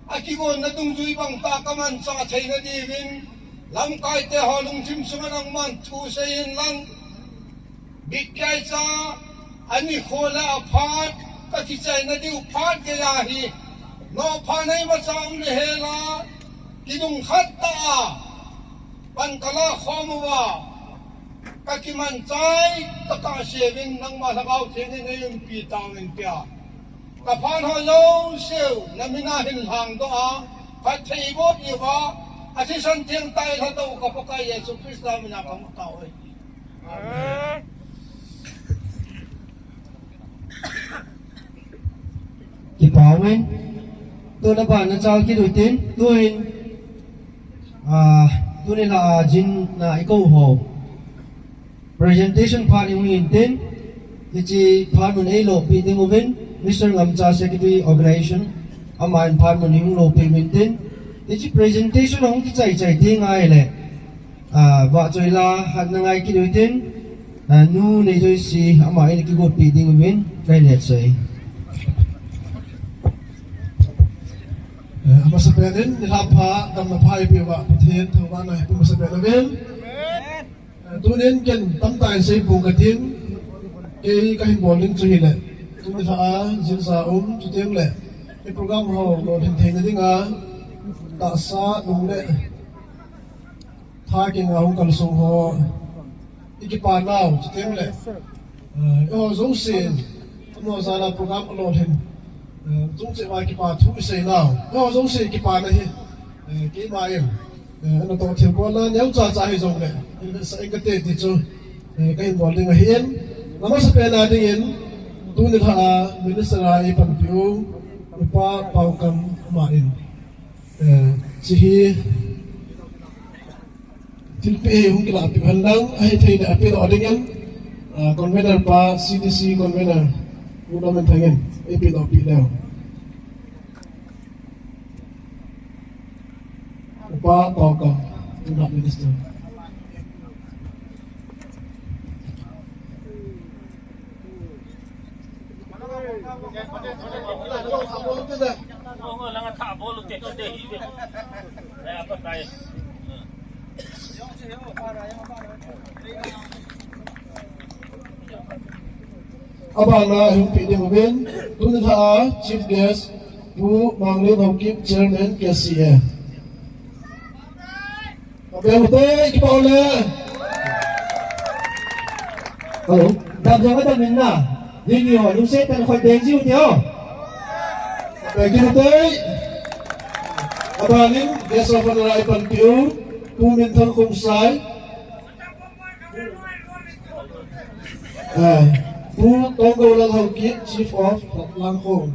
akigonna dungjui bangtah kamanchah theina diuvin, lamkaite ho lungthim sunga nangman thusei inlang, bitkeicha anikho le aphat kakichaina diu phat geiya hi, Nopha nei macham le hela, kidung khat ta a, pan kala khom uva, ka kiman chai, ka ka sevin nangma Lhagao Theng in nei umpi tang in tia. Ka phan ho jouse u, na mina hin lhang doh a, phatthei bol uva, a thisan theng tai lha doh ka Pakai Jesu Christa mina ka mu tao e. Amen. Kipah umin, tuna bana chal kit utin, tuin, ah, tuni la, ah, jin na i kou ho. Presentation phat i hung in tin, hiche phat mun ei lopi ding uvin, Mister Ngamcha Secretary Organization, aman phat mun i hung lopi uvin tin, hiche presentation hung kichai chai ding ahile, ah, vahchoi la hatna ngai kit utin, ah, nu Neijoisi, ama in kigotpi ding uvin, kahin hetsah e. Eh, amasapen in, nilhah pha, damna pha eipeh uva, Pathen thangvahna eipeh masapen uvin. Tunin ken tamtah in seipong katin, kei kahin bol ding chu hile, tuni lha a, jinsa um, chuteng le, i program ho lolhin theina dinga, tahsa, nung le, tha kinga hung kalsong ho, i kipa nau, chuteng le, eh, eiho jouse, amaho jal a program alolhin, eh, chungcheh uva kipa thu i sei nau, eiho jouse kipana hi, eh, keima in, Eh, natoh thilbolna neocha cha hijongle, in sa in kate ti chu, eh, kahin bol ding ahin. Amasapen a dingin, tuni lha a Minister a eipanpi u, Upa Paokam ama in, eh, hiche hi thilpeh hi hung kilahpeh u henlang, ahithei le apeh doh dingin, ah, Convener pa, C D C Convener, Pu Nomenthang in, eipeh doh peh leu. Upa Paokam, Pu Minister. Abana hung pi ding uvin, tuni lha a Chief Guest, Pu Manglin Haokip, Chairman, K C A. Abe ute, kipa ole. Hello. Dam jong adam min na. Ding yo, lungset tah in khut beng jiu te o. Abe kit ute. Abanin, guest of honor a eipanpi u, Pu Minthang Khongsai. Eh, Pu Tonggoulal Haokip, Chief of Langkhong.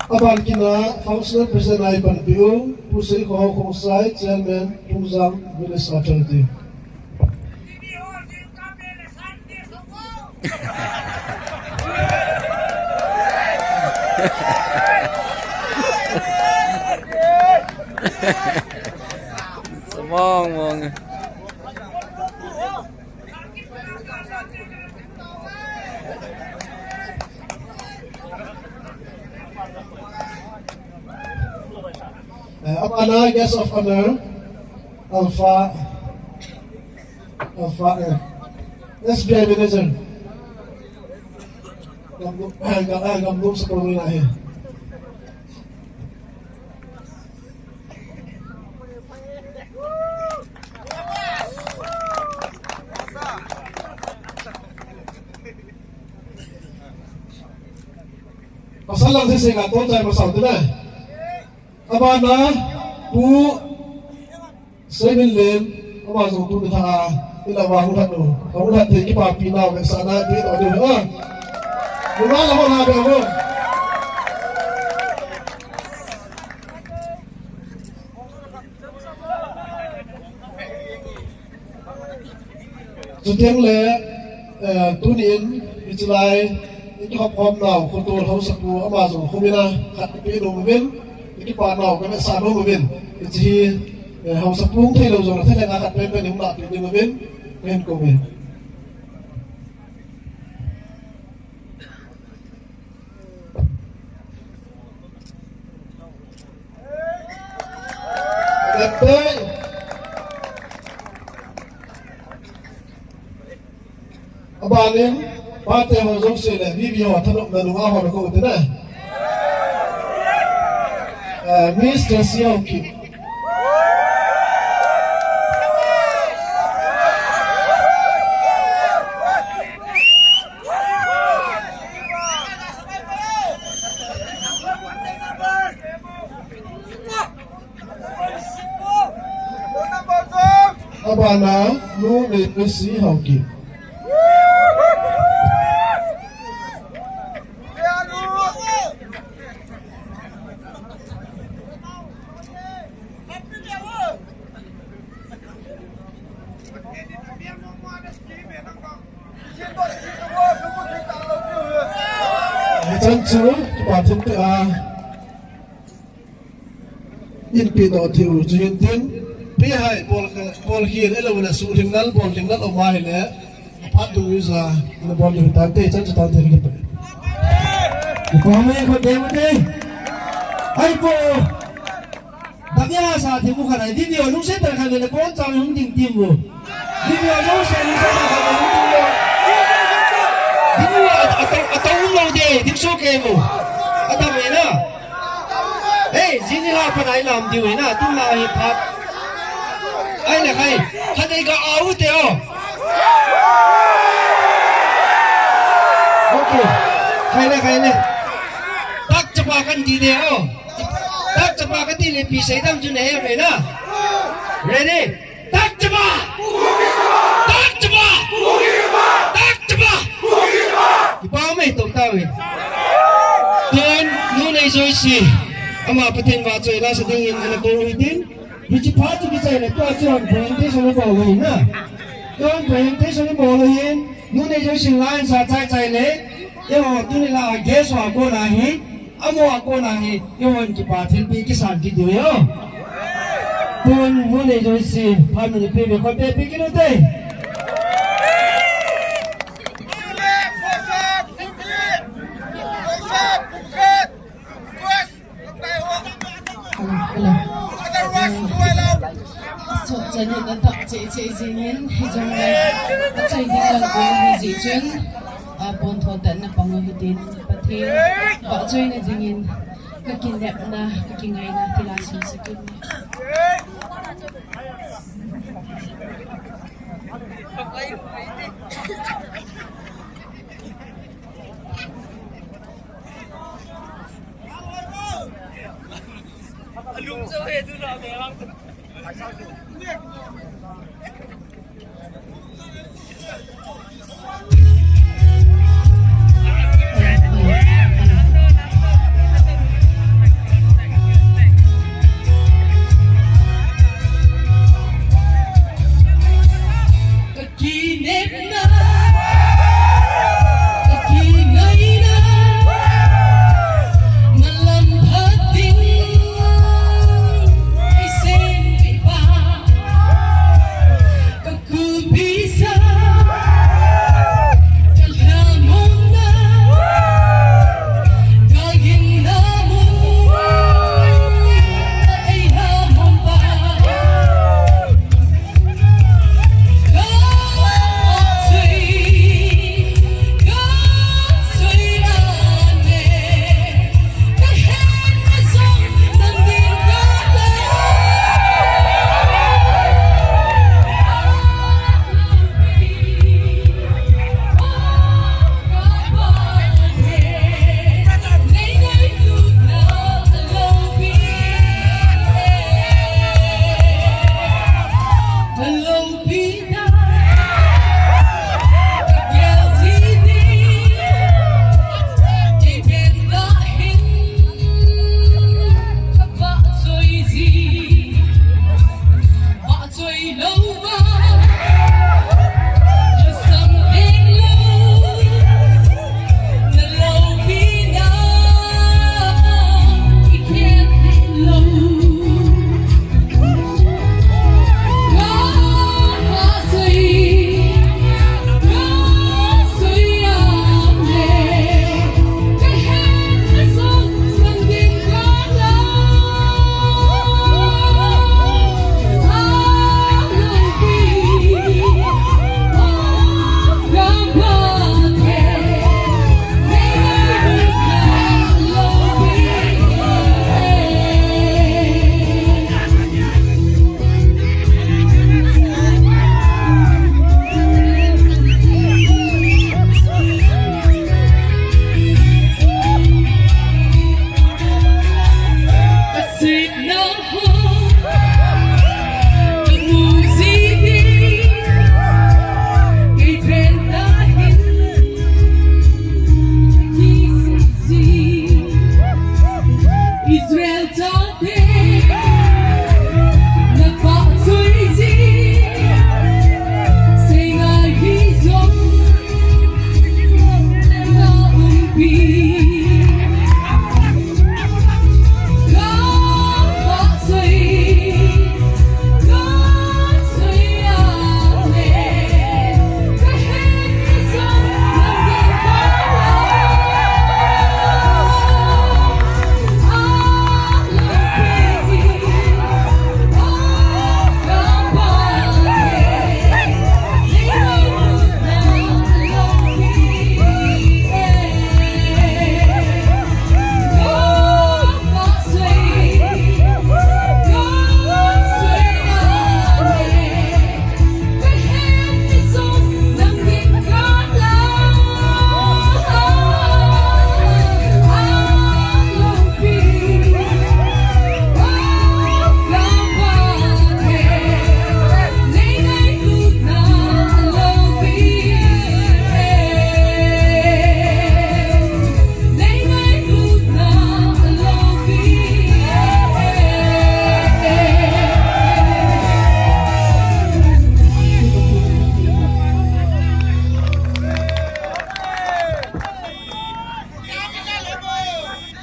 Aban kit a Functional President a eipanpi u, Pu Seikhohao Khongsai, Chairman, Phungjang Village Authority. Mong mong. Eh, abana guest of honor, Alpha, Alpha, eh, S B I manager. Gamlum, eh, Gam-, eh, Gamlum Saprong ina hi. Pasal lang sese ka to chai masau tu na. Abana, Pu Seiminlen, ama jong tuni lha a, ila va hung lhat u. Hung lhat thei kipapi nau vetsahna ti to diu a. Nunga la hon ha be hon. Chuteng le, eh, tunin, hiche lai, i kihop khom nau, Khotol Haosapu, ama jong khomin a, khat i pe nom uvin, i kipa nau, ka vetsah nom uvin, hiche hi, eh, Haosapu hung thei lou jong, thei le nga khat pen pen i hung lah pi ding uvin, ka hin kou e. Abanin, pate ho jouse le, V V ho thanopna nunga ho na ko tene. Eh, Miss Tracy Haokip. Abana, Nu Neipesi Haokip. Chan chu, kipa thim te a. Inpi doh thei u chu hin tin, pi hai bol kha, bol khel elo le suhling nal, bol hling nal um ahile, aphat dung uva, na bol ding tante, chan chu tante kipe. Ko me ko de mo de. Ai ko. Damia sa thei mu kha nai, video lungset tah khat le kon chang hung ding tim mo. Ding lou, lungset, lungset, lungset, lungset. Ding lou, a, a, a, a, um lou de, ding so ke mo. A ta me na. Hey, jini la pa nai lam diu na, tu la hi phat. Ai na khai, khat ei ga au te o. Okay, khai le, khai le. Tak chapa kan di de o. Tak chapa kan di le pi sei dam chu ne he na. Ready? Tak chapa! Tak chapa! Tak chapa! Kipa mai to ta ve. Tun, Nu Neijoisi. Ama Pathen vahchoi la sa dingin ana ko u hitin. Hiche phat chu kichai le tua chu presentation bol u hin na. Tua presentation bol u hin. Nu Neijoisi line sa chai chai le. Eiho tuni la guest ho a kona hi. Amaho a kona hi, eiho kipa thilpeh kisan kit diu ahi. Tun, Nu Neijoisi, phat mun peh ve, khut peh peh kit u te. Hello, hello. Chot chan in atah cheh cheh jingin, hijongle, achai ding lang koi ahi jeh chun, a, pon thon tah in na pang u hitin, Pathen vahchoina dingin, ka kinepna, ka kingaina, thilha sumsek in.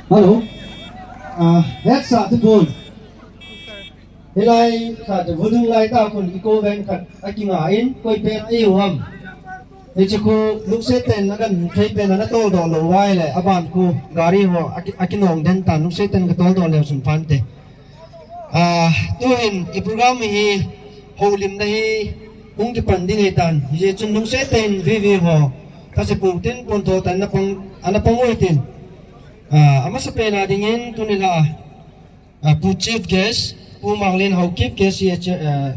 Hello. Ah, hetsa te pon. Hilai khat vudung lai ta kon i ko ven khat a kinga in koi pen i u ham. Hiche khu lungset ten na kan thei pen na tol doh lou vai le aban khu gari ho a ki, a kinong den tan lungset ten ka tol doh leu sun phan te. Ah, tuhin i program hi holimna hi hung kipan ding hi tan. Hiche chun lungset ten V V ho ka se pu tin pon tho tan na pang, ana pang oi tin. Ah, amasa pen a dingin tuni la, ah, Pu Chief Guest, Pu Manglin Haokip, K C A Chair, ah,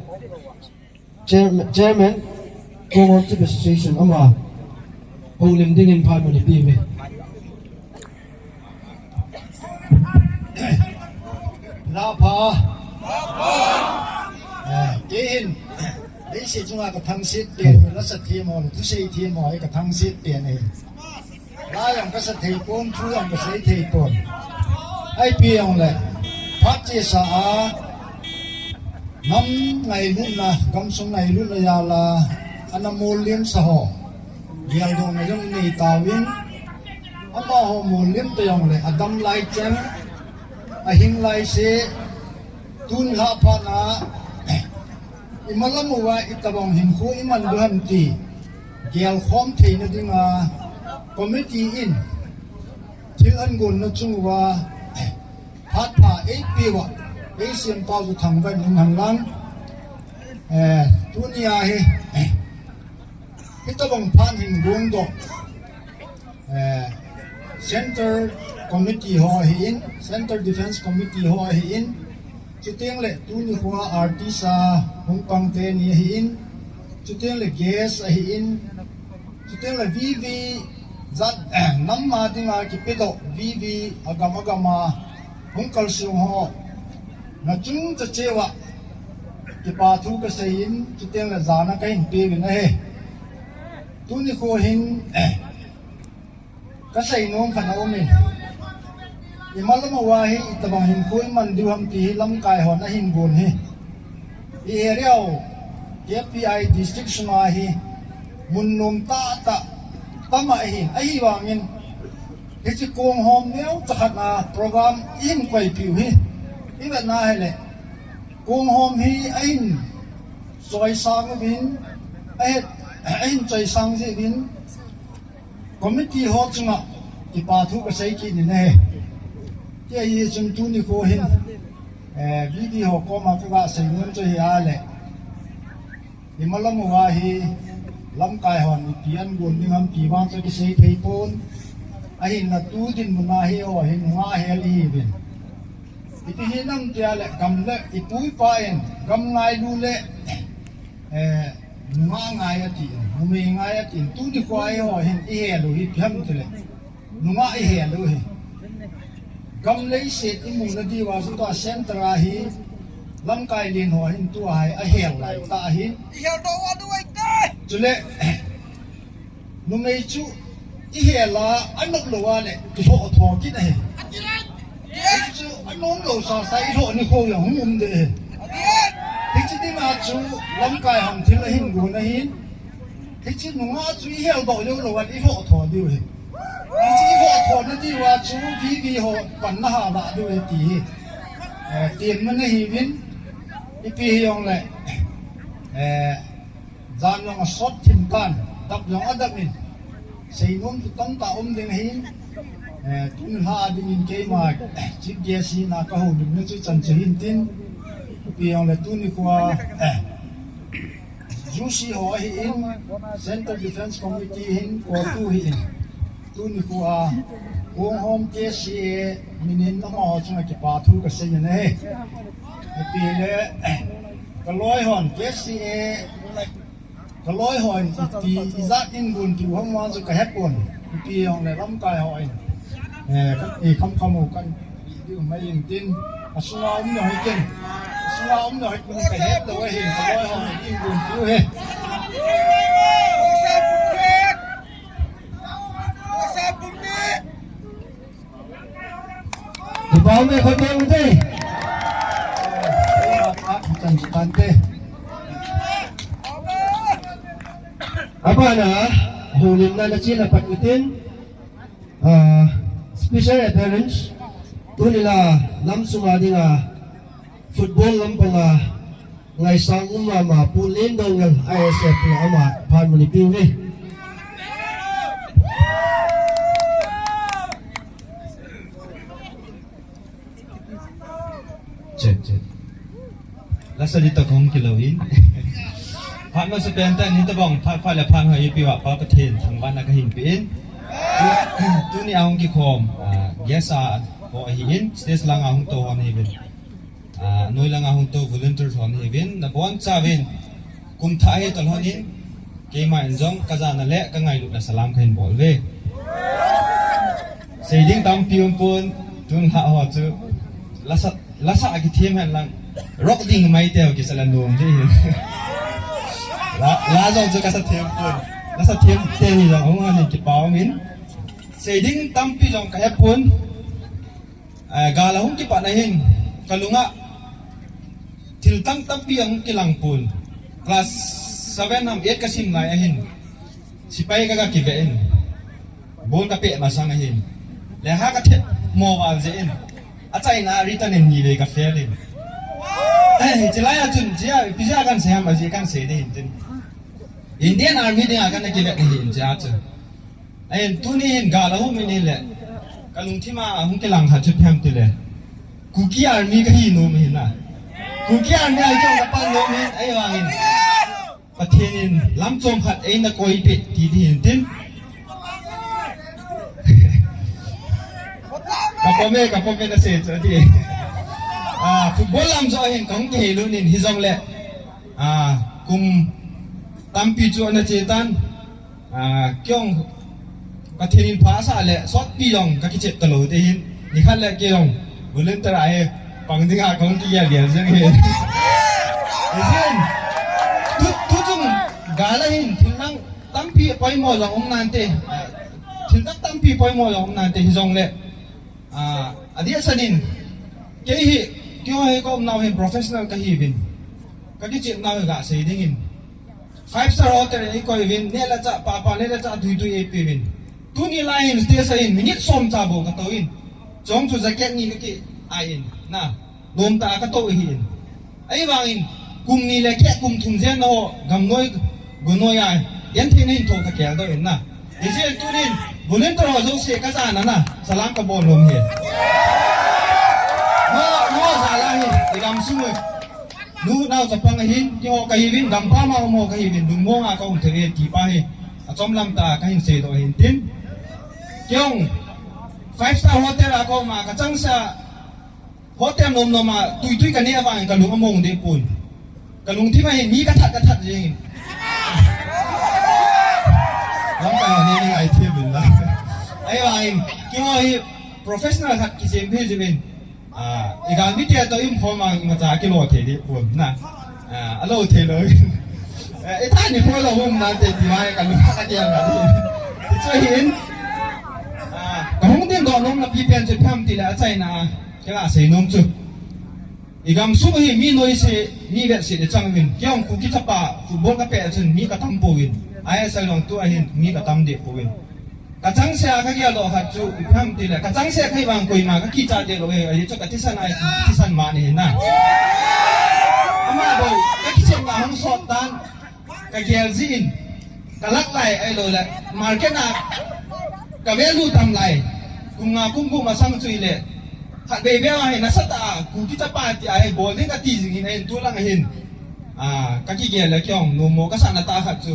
Chairman, Chairman, Kong Home Chief Association, ama holim dingin phat mun i pe uve. Lha pha. Eh, kei hin, leiset chunga ka thangset pen, lasa them ho, thusei them ho, ka thangset pen e. La jong ka sa thei pon, thu jong ka sei thei pon. Ipi jong le, phat chesa a, nam ngailutna, gamsung ngailutna jal a, ana mollimsa ho, geldohna jong nei tauvin, amaho mollim ta jong le, adam lai cheng, ahing lai se, tun lha phat na, i malam uva itobang hinkho i man diu ham ti gelkhom theina dinga committee in thil angonna chung uva phat pha eipe uva, ei siampa chu thangvah in um hen lang. Eh, tunia hi, hitobang phat hin gongdoh. Eh, Central Committee ho ahin, Central Defence Committee ho ahin, chuteng le tuni khoa artist a hung pang teni ahin, chuteng le guest ahin, chuteng le V V jat, eh, nam a dinga kipedoh V V agam agam a hung kalsong ho, na chungchang cheh uva kipa thu kasei in, chuteng le jana kahin pe uvin ahi. Tuni kho hin, eh, kasei nom khat aumin. I malam uva hi, itobang hinkho i man diu ham ti hi lamkai hon ahin gon hi. I area u, K P I district sunga hi, mun nom tahtah, tam ahin, ahivangin, hiche kong hom neocha khat a program i hin koipiu hi. I vetna hile, kong hom hi ahin choisang uvin, ahin, ahin choisang jeh uvin, committee ho chunga kipa thu kasei kit in ahi. Ti ahi chun tuni kho hin, eh, V V ho koma kaga sei nom chu hi a le. I malam uva hi lamkai hon ipi an gon ding ham ti vang chu kisei thei pon. Ahinla tu dinmun a hi ho hi nungah hel ihiuvin. Ipi hinam tia le gam le i pu i pa in gam ngailu le, eh, nungah ngai atin, numei ngai atin, tuni khoa hi ho hin i hel u hi ipi ham tile. Nungah i hel u hi. Gam leiset i muna diuva chu tua center a hi lamkai len ho hin tua hi ahel lai tah ahin. I hel doh uva tu ai te. Chule, numei chu i hel a, anop lou a le, kilhoh tho kit ahi. Hichu anom lou sasa i lhoh nikho jong hung um ding ahi. Hiche dinga chu lamkai hon thil ahin gon ahin. Hiche nungah chu i hel doh jou lou a le i lhoh tho diu ahi. Hiche i lhoh thona diuva chu V V ho panna ha lah diu ahi ti hi. Eh, tin man ahiuvin, ipi hijong le, eh, jan jong asot thim tan, dap jong adap in. Seinom chu tamtah um ding ahin, eh, tun lha dingin keima, eh, chief guest hina kahoulimna chu chan chu hin tin, ipi hijong le tuni khoa, eh, U C ho ahin, Central Defence Committee hin, CoTU hin. Tuni khoa, Kong Home K C A, minin amaho chunga kipa thu kasei in ahi. Ipi le, kaloi hon, K C A, kaloi hon, iti, ijat in gon tiu ham vang chu kahepon. Ipi hijong le lamkai hon. Eh, ka, eh, kham kham u kan, i, i, mai in tin. Asunga um nau hi ken. Asunga um nau hi ken kahet lou ahin, kaloi hon, in gon tiu ahi. Kipa um e, khut beng un te. Chan chu tan te. Abana, houlimna nachena pat utin, ah, special appearance, Tuni la lamsunga dinga football lampanga ngaisang um mama Pu Lendongel I S F na ama phan muni piu ve. Check, check. Lasa di ta kong kilo in. Phat masa pen ta ni ta bong phat phat le phat hoi pi wa pa Pathen thangvahna kahin pe in. Tuni a hung kikhom, ah, guest a ho ahi in, stage langa hung tou hon ahi uvin. Ah, noi langa hung tou volunteer hon ahi uvin, nabonchauvin. Kum thah hi tolhon in, keima in jong kajana le kangailutna salam kahin bol uve. Sei ding tampi um pon, tun lha ho chu lasa, lasa kithem hen lang, rock ding mai teu kisa la nom ding hin. La, la jong chu kasa them pon, lasa them te hi jong hung hon in kipa um in. Sei ding tampi jong kahe pon. Eh, gal ahung kipat na hin, kalunga thil tam tampi ahung kilang pon. Class seven ham eight kasim lai ahin, sipai kaga kive in, bol kapeh masang ahin, lekha kathet mo val jeh in, achaina written in ni vei ka fail in. Eh, chilai a chun jia, ipi jia kan sei ham ajeh kan sei ding hin tin. Indian Army dinga kana kive na hin jia chu. Ahin tuni hin gal ahung um in le, kalungthim a hung kilang khat chu ipi ham tile, Kuki Army kahi nom hin na. Kuki Army a chu kapan nom hin, ahivangin Pathen in lamchom khat eina koi peh ti ding hin tin. Kapom e, kapom e nasei chu ati. Ah, football lam joh hin kahung kihei lut in hijongle, ah, kum tampi chu ana che tan. Ah, kei jong Pathen in pha asah le, sotpi jong kakichep talou te hin, nikhat le kei jong volunteer a hi pang dinga kahung kigel gel jeng hin. Ijin, tu, tu chung gal a hin, thil dang tampi poimo jong um nante, thil dang tampi poimo jong um nante, hijongle, ah, adeh a sanin, kei hi, keiho hi ka umnau hin professional kahiuvin, kakichepnau hi gasei dingin. Five star hotel in eikoi uvin, neh le chah, papa neh le chah, tui tui eipeuvin. Tuni lai hin stage a hin, minute som cha bou katou in. Chong chu jacket ni kaki ai in, na, nomtah a katou ahin. Ahivangin, kum ni le keh kum thum jen na ho, gamnoi, gonoi a, genthei na hin thou kakel doh in na. Hijeh in tunin, volunteer ho jouse kajana na, salam kabol nom e. No, no, jala hi, igamsung u. Nu, nao, chapang ahin, keiho kahiuvin, gampam a um ho kahiuvin, lungmong a kaum thei e ti pa hi, achom lam tah a kahin seidoh ahin tin. Kei jong, five star hotel a kaum a, kachangseh a, hotel nom nom a, tui tui kaneh vangin kalung among deh pon. Kalungthim a hin, mi kathat, kathat jeng in. Lamkai ho neh ngai thei uvin la. Ahivangin, keiho hi professional khat kisem peh jeh in. Ah, igalmi te toh ium khom a imacha kilo thei deh pon na. Ah, alo thei lou. Eh, itha ni pho lou um nante ti mai kalung khat a kei a ngai. Ti chu hin. Ah, kahung dingdoh nom napi pen chu ipi ham tile achaina, kaga sei nom chu. Igamsung hi mi noise, mi vetsah ichang uvin. Kei jong Kuki chapa football kapeh chun mi katam pouvin. I S L jong tua hin mi katam deh pouvin. Kachangseh a kageldoh khat chu ipi ham tile, kachangseh kahi vang koima kakichat deh lou e, ajeh chu kathisan a, thisan man ahi na. Ama bou, kakichepna hung sot tan, kagel jin, kalak lai ahilou le, market a, ka value tam lai, kum nga kum gup masang chu ile, khatvei vei ahi nasatah a, Kuki chapa ti ahi, bol ding kati jing in ahin tulang ahin. Ah, kakigel le kei jong, nommo kasahna tah khat chu.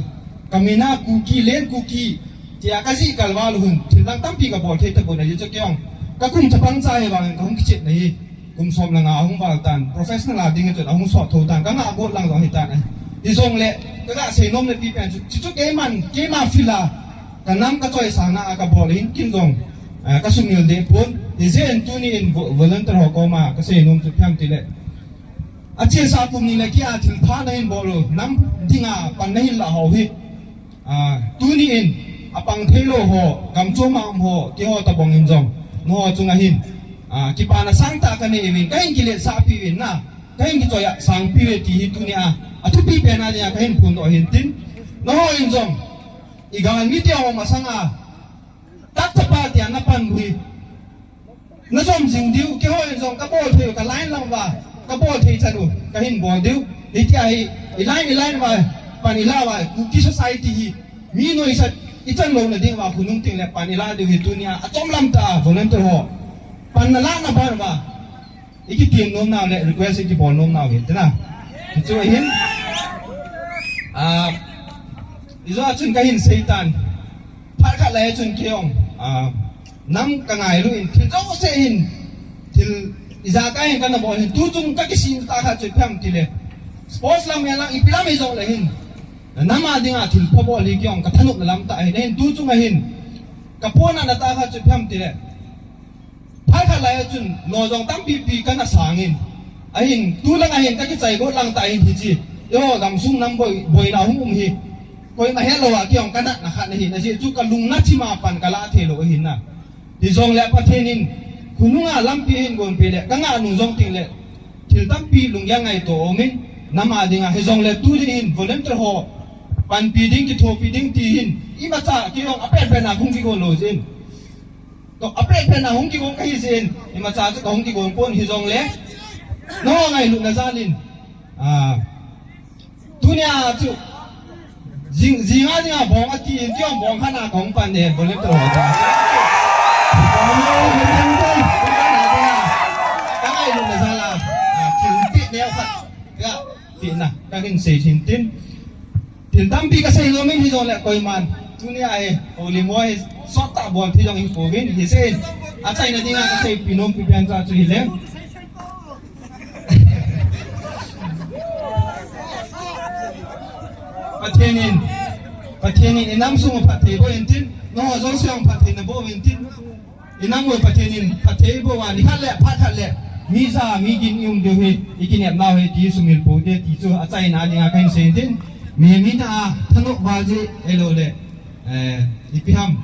Kamin a Kuki, Len Kuki, tia kajih kalval u hin, thil dang tampi kabol thei tapon ajeh chu kei jong. Kakum chapang cha hivangin kahung kichepna hi. Kum som le nga ahung val tan, professional a ding chun ahung sot thou tan, kangah got lang jong hitan ahi. Hijongle, kaga sei nom le pi pen chu, chuchu keiman, keima field a, kanam kachoisang na a kabol hin kin jong, eh, kasumil deh pon, hijeh in tunin vo-, volunteer ho koma kasei nom chu ipi ham tile. Achesa kum ni le keh a thilpha nahin bol u, nam dinga pan nahin lah ho hi. Ah, tuni in, apang theilou ho, gamchom a um ho, keiho tabang in jong, nangho chunga hin, ah, kipana sangtah kanei uvin, kahin kiletsahpi uvin na, kahin kichoisangpi uve ti hi tuni a, athupi pen a dinga kahin phondoh ahin tin, nangho in jong, igalmi te ho masang a, tak chapa tia napan u hi. Na jom jing diu, keiho in jong ka bol thei u, ka line lang uva, ka bol thei chan u, ka hin bol diu. Hitia hi, i line, i line uva, pan i la uva, Kuki society hi, mi noisa, i chan louna ding uva, khonung teng le pan i la diu hi tunia, achom lam tah a, volunteer ho. Pan na la na ban uva, i kitem nom nau le, request i kibol nom nau hi, tina. Hichu ahin, ah, i jo a chun ka hin sei tan, phat khat lai chun kei jong, ah, nam ka ngailu in, thil jouse hin, thil ijakai hin kana bol hin, tu chung ka kisem tah khat chu ipi ham tile. Sports lam hi lang, ipi lam hi jong le hin. Nam a dinga thil pha bol hi kei jong ka thanop na lam tah ahin, ahin tu chung ahin. Ka pona na tah khat chu ipi ham tile. Phat khat lai chun, no jong tampi pi kana sang in. Ahin, tu lang ahin ka kichai got lang tah ahin hichi. Eiho gamsung nam boi, boina hung um hi. Koima helou a kei jong ka natna khat ahin, ajeh chu ka lung na chima pan ka la thei lou ahin na. Hijongle Pathen in, khonunga lampi ahin gonpeh le, ka ngah nung jong teng le, thil tampi lunggel ngaito aumin, nam a dinga, hijongle tu ding hin, volunteer ho, panpi ding, kithopi ding ti hin, imacha, kei jong, apet pet na hung kigon lou jin. To, apet pet na hung kigon ka hi jin, imacha chu ka hung kigon pon hijongle, nangho ngailutna jal in, ah, Tunia chu, jing, jing a dinga bong ati in, kei jong bong khat na kahung pan de, bong le to. Ka ngailutna jal a, ah, thil ti neo khat, ka ti na, ka hin sei tin tin. Thil tampi ka sei nom in hijongle koiman. Tunia hi, Holy Mo hi, sot tah bol thei jong hi pouvin, hi sei. Achaina dinga ka seipi nompi pen cha chu hile. Pathen in, Pathen in, i nam sung phatthei boh in tin, nangho jouse jong phatthei naboh uvin tin, i nam u Pathen in phatthei boh uva, ni khat le, phat khat le, mi ja, mi gin i um diu hi, i kinepnau hi, ti sumil pou te, ti chu, achaina dinga kahin sei tin, mi, mi na, thanop val jeh, ahilou le, eh, ipi ham.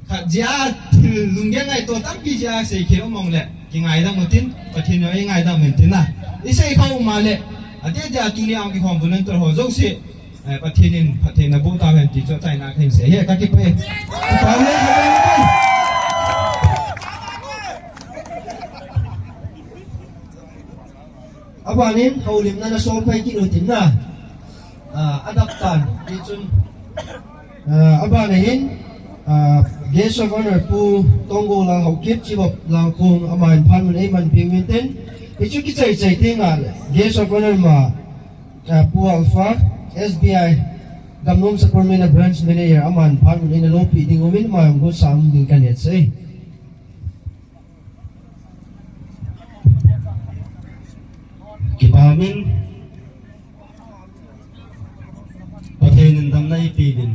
Khat jeh a thil lunggel ngaito tampi jeh a seikhel um mong le, kingaidam utin, Pathen in eingaidam utin na. I sei kha um a le, adeh deh a tunia hung kikhom volunteer ho jouse, eh, Pathen in phatthei naboh tauhen ti chu achaina kahin sei. He, kakipah e. Kipah e, kipah e. Abanin, houlimna na solphai kit utin na. Ah, adap tan, ti chun. Ah, abana hin, ah, Guest of Honor Pu Tonggo Langhaokip, Chief of Langkong, amahin phat mun eiman peh uvin tin. Hichu kichai chai teng a, Guest of Honor ma, ah, Pu Alpha, S B I, Gamnom Sapormeina Branch Manager, amahin phat mun eina lopi ding uvin, ama jong got sam ding kahin sei. Kipah in, Pathen in damna eipeh uvin.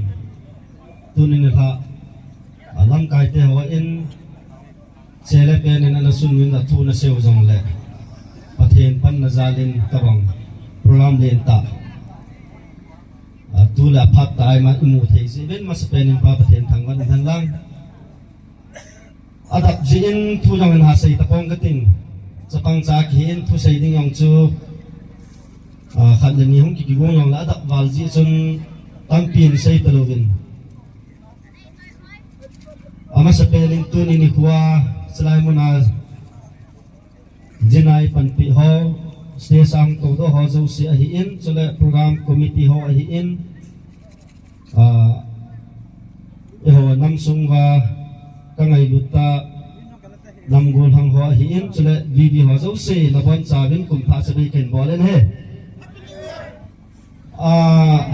Tuni nikho, a lamkai te hon, chele pen in ana sun in athu ana sei u jongle, Pathen panna jal in tabang program lentah. Atu le aphat tah a ima imu thei jeh uvin, masapen in Pa Pathen thangvah in hen lang. Adap jeh in thu jong hin ha sei tapong kating. Chapang cha kihin thu sei ding jong chu, ah, khat le ni hung kigong jong le adap val jeh chun tampi hin sei talou vin. Amasapen in tuni nikho a, chulai mun a, Jinei panpi ho, stage a hung toudoh ho jouse ahin, chule program committee ho ahin, ah, eiho nam sung uva ka ngailut a, nam gollhang ho ahin, chule V V ho jouse, nabonchauvin kum thah chabei kahin bol in ahi. Ah,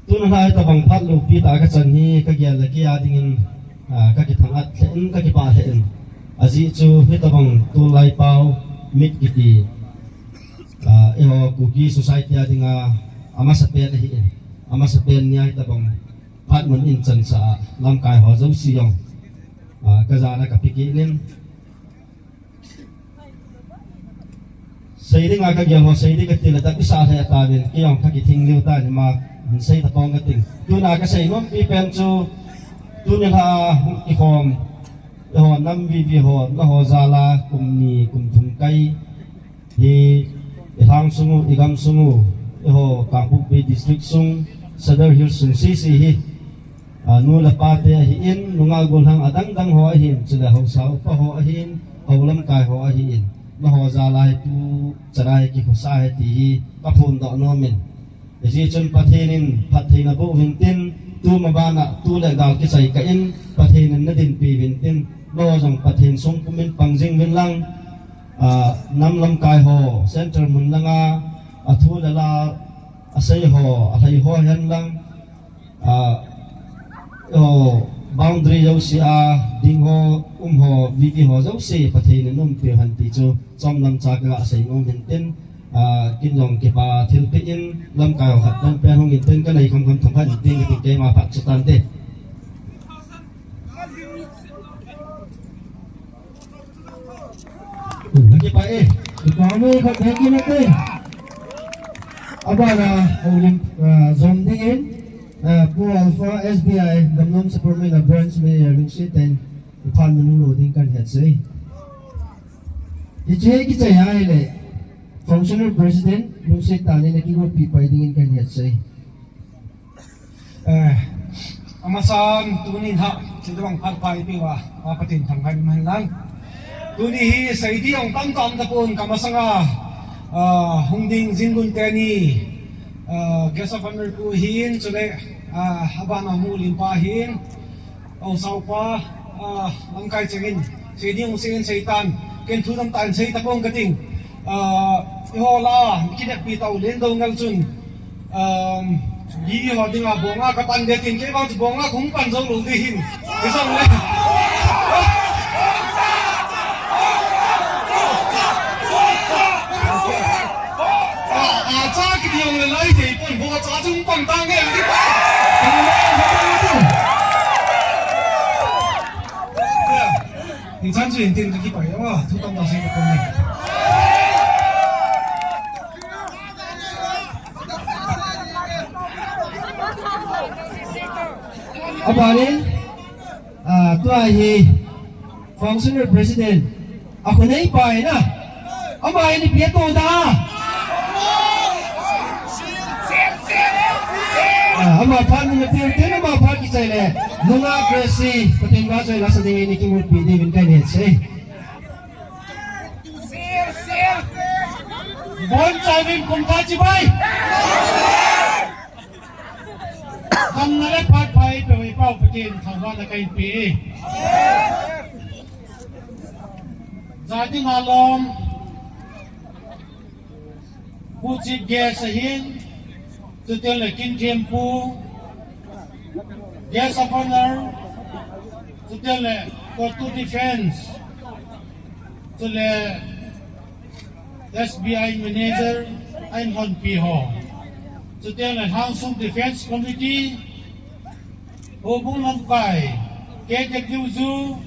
tun hilai tabang phat loupi tah a kachan hi kagel le kei a dingin, ah, kakithangat lheh in, kakipah lheh in. Ajeh chu hitabang tulai pau mit kiti, ah, eiho Kuki society a dinga amasapen ahin. Amasapen nia hitabang phat mun in chansah a lamkai ho jouse jong, ah, kajana kape kit in. Sei dinga kagel ho, sei ding kati le, tah kisa lheh tauvin, kei jong kakithing lheh tan, ima hin sei tapong kating. Tuna kasei nompi pen chu, tuni lha a hung kikhom, eiho nam V V ho, nangho jal a, kum ni, kum thum kai, hi, ilhang sung u, igam sung u, eiho Kangpokpi District sung, Sadar Hills sung sese hi. A, nu le pa te ahin, nungah gollhang adang dang ho ahin, chule haosa upa ho ahin, hou lamkai ho ahin, nangho jal a hi tu chan a hi kikhosa ahi ti hi kaphondoh nom in. Hijeh chun Pathen in phattheina boh uvin tin, tu ma bana tu le gal kichai kah in, Pathen in nadinpi uvin tin, nangho jong Pathen song pumin pang jing uvin lang, a, nam lamkai ho, central mun langa, athu le la, asei ho, alhai ho hen lang, a, o, boundary jouse a ding ho, um ho, V V ho jouse Pathen in umpi uhen ti chu chomlam cha kaga sei nom in tin, a, kin jong kipa thilpeh in lamkai ho khat pen pen hung in tin kanei kham kham thong khat in tin kati keima phat chu tante. Kipa e. Kipa e, khat thank you nate. Abana, houlim, ah, jom dingin, ah, Pu Alpha S B I, Damlong Superman a branch manager lungset tah in, iphan manu lo ding kahin hetsah e. Hiche kichai ahile, functional president lungset tah in nakigopi pai dingin kahin hetsah e. Eh, amasan tunin ha, chidang phat pha ipi uva, a Pathen thangvah in um hen lang. Tuni hi seiding jong tamtah um tapon kamasanga, ah, hung ding Jingun teni, ah, guest of honor pu hin, chule, ah, abana Mulim pa hin, Haosa upa, ah, lamkai chengin, seiding hung seiyin seitan, ken thu tamtah in sei tapong kating. Ah, eiho lah a, kineppi tau Lendongal chun, um, eiho dinga bonga kapan ding tin, kei vang chu bonga kahung pan jou lou ding ahin. Hijong le. A, acha kiti jong le lai thei pon, bo acha chu hung pan tange. Hichan chu intin kakipa e, a, thu tamtah sei tapon e. Abanin, a, tua hi functional president, akhonei pa ahi na. Ama hi ipi atoh da. A, ama phat nung atir tin, ama phat kichai le, nungah Gracie, Pathen vahchoi lasa dingin ikimupi diuvin kahin hetsah e. Bonchauvin kum thah chibai. Khamna le phat pha eipeu i Pau Pathen thangvahna kahin pe e. Jading a lom, Pu Chief Guest ahin, chuteng le Kin Thempu, Guest of Honor, chuteng le Cotu Defense, chule S B I Manager, ahin honpi ho. Chuteng le Lhangsung Defense Committee, Houbung lamkai, K W U,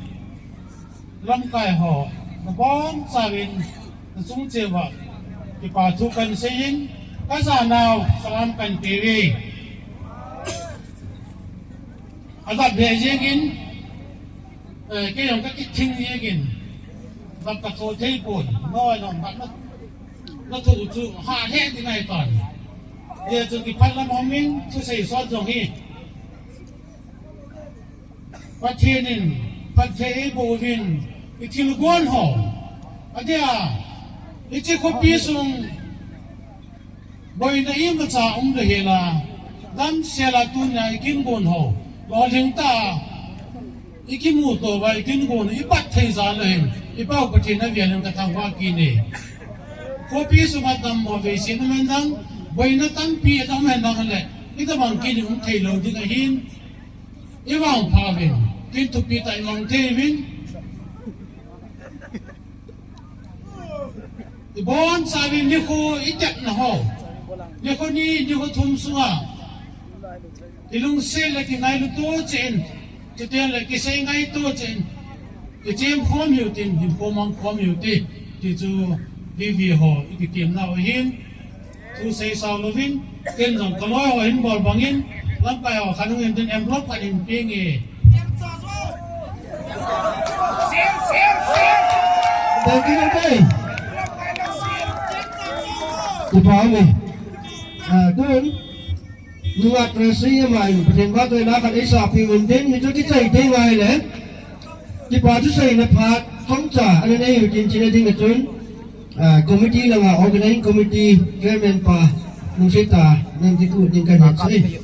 lamkai ho, nabonchauvin, nachung cheh uva, kipa thu kahin seiyin, kajanau, salam kahin peuve. Adap lheh jengin, eh, kei jong kakithing jengin, dap katho thei pon, noi jong dap na, natho chu, ha lheh ding ahitan. Hijeh chun kiphat lam umin, thusei sot jong hi. Pathen in phatthei eiboh uvin, i thilgon ho. Adia, hiche khopi sung, boina imacha um louhel a, damsel a tunia i kingon ho. Lolhing tah a, i kimuto uva, i kingon, i phatthei jal louhel, i Pau Pathen avel in kathangvah kit e. Khopi sunga dammo veiset um hen lang, boina tampi a dam hen lang le, itobang kit in um thei lou ding ahin. I vangpha uvin, kin thupi tah i mang thei uvin. I bonchauvin nikho i tepna ho. Nikho ni, nikho thum sunga. I lungset le kingailu to cheh in. Chuteng le kisei ngai to cheh in. Kichem khom hiu tin, hinkho mang khom hiu te. Ti chu V V ho, i kitemnau ahin. Thu sei sao louvin, ken jong kaloi ho hin bol bangin, lamkai ho khat hung in tin envelope khat hin peng e. Thank you, thank you. Kipa ume. Ah, tun. Nunga Tracing ama in Pathen vahchoina khat eisah peh uvin tin, hichu kichai teng ahile, kipa thuseina phat thomcha ana nei u tin, chule ding a chun, ah, committee langa organizing committee chairman pa, nung sei ta, nang kiku ding kahin sei.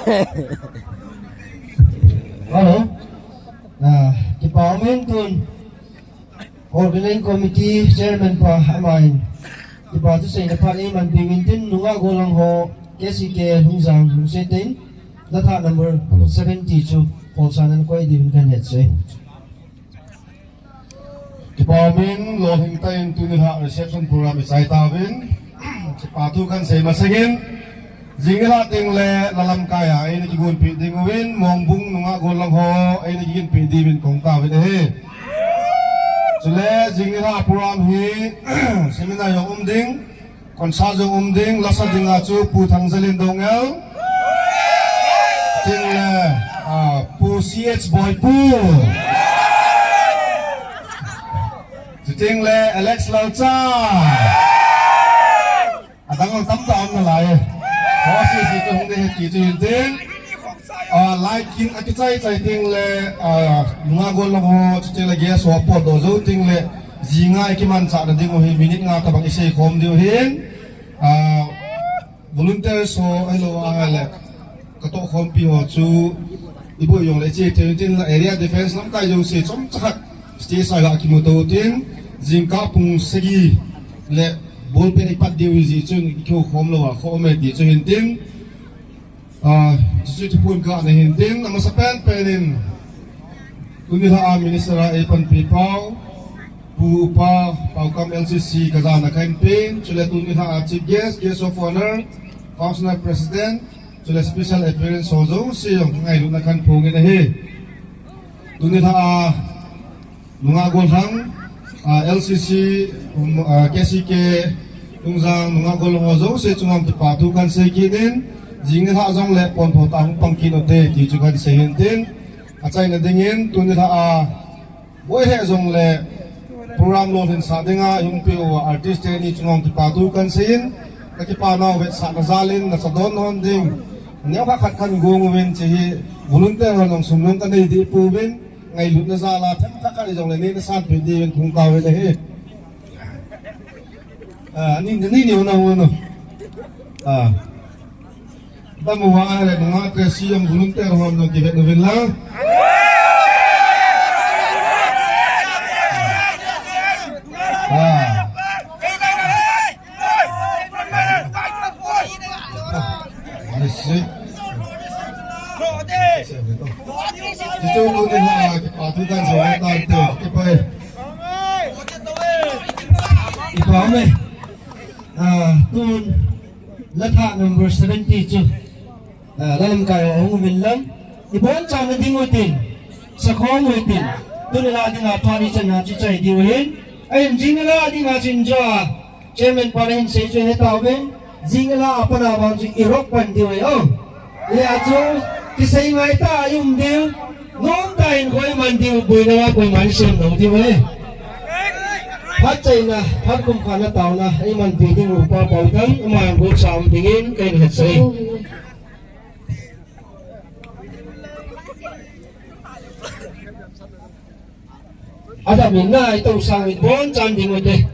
Hello. Ah, kipa umin tun. Organizing Committee Chairman pa amahin. Kipa thu seina phat eiman piuvin tin nungah gollhang ho K C K Lungjang Lungsettah in. Latha number seventy chu. Kolsa nan koi diuvin kahin hetsah e. Kipa umin, lolhing tah in tuni lha reception program ichai tauvin. Kipa thu kahin sei masangin. Jing nilhah tengle lalamkai a eina kigonpeh ding uvin, Mongbung nungah gollhang ho eina kiginpeh diuvin kahung tauvin ahi. Chule jing nilhah program hi seminar jong um ding. Concert jong um ding, lasa dinga chu Pu Thangzalin Doungel. Chutengle, ah, Pu C H Boipu. Chutengle Alex Lalcha. Adang tamtah um nalai. Ho C C chu hung ding ahi ti chu hin tin. Ah, lai kin akichai chai tengle, ah, nungah gollhang ho, chutengle guest ho apotdoh jou tengle, jinga ikimanchah na diu hi minute nga tabang isei khom diu hin, ah, volunteer ho ahilou ahile, katoh khompi ho chu, iboi jongle iche thei tin la area defense lamkai jouse chomcha khat stage a ga kimuto tin, jingkah pung sagi le ball pen ipat diu hi jeh chun ikihou khom lou a, khom e ti chu hin tin, Ah, chuchu thuphon kah na hin tin, amasapen pen in, tuni lha a minister a eipanpi pau, Pu Upa Paokam L C C kajana kahin pen, chule tuni lha a chief guest, guest of honor, functional president, chule special appearance ho jouse jong kangailutna kahin phongin ahi. Tuni lha a Nungah gollhang, ah, L C C, um, ah, K C K, Lungjang, nungah gollhang ho jouse chunga kipa thu kahin sei kit in, jing nilhah jongle ponpho tah hung pang kit ute ti chu kahin sei hin tin, achaina dingin, tuni lha a, boi lheh jongle, program lolhinsah dinga, hung peh uva artist teni chunga kipa thu kahin sei in, nakipa nau vetsahna jal in, nachadon hon ding, neokhat khat kahin gong uvin, hiche hi, volunteer hon jong sum jong kanei deh pouvin, ngailutna jal a, themkhat khat jongle neina sanpeh diuvin kahung tauvin ahi. Ah, ni, ni, ni, una, una. Ah. Damu va ahile, nungah Tracy jong volunteer hon jong kivet uvin lang. Ah. Ipa me. Ah, tun, latha number seventy chu. Ah, lalamkai ho hung uvin lang. Iboncha na ding utin. Sakhom utin. Tuni la dinga phat ichan na chu chai diu hin. Ahin jing nilhah dinga chin jo a. Chairman pa nahin sei chu hetauvin. Jing nilhah a pat a vang chu irok pan diu ahi o. Hia chu kisei ngai tah a um diu. Nomtah in koiman diu, boina a koiman sem lou diu ahi. Phatchaina, phatkum khatna taona, eimanpi ding upa Paokam, aman gotsa um dingin, kahin hetsah e. Adam in na, itong sangin, bonchan ding ute.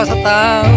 Satan.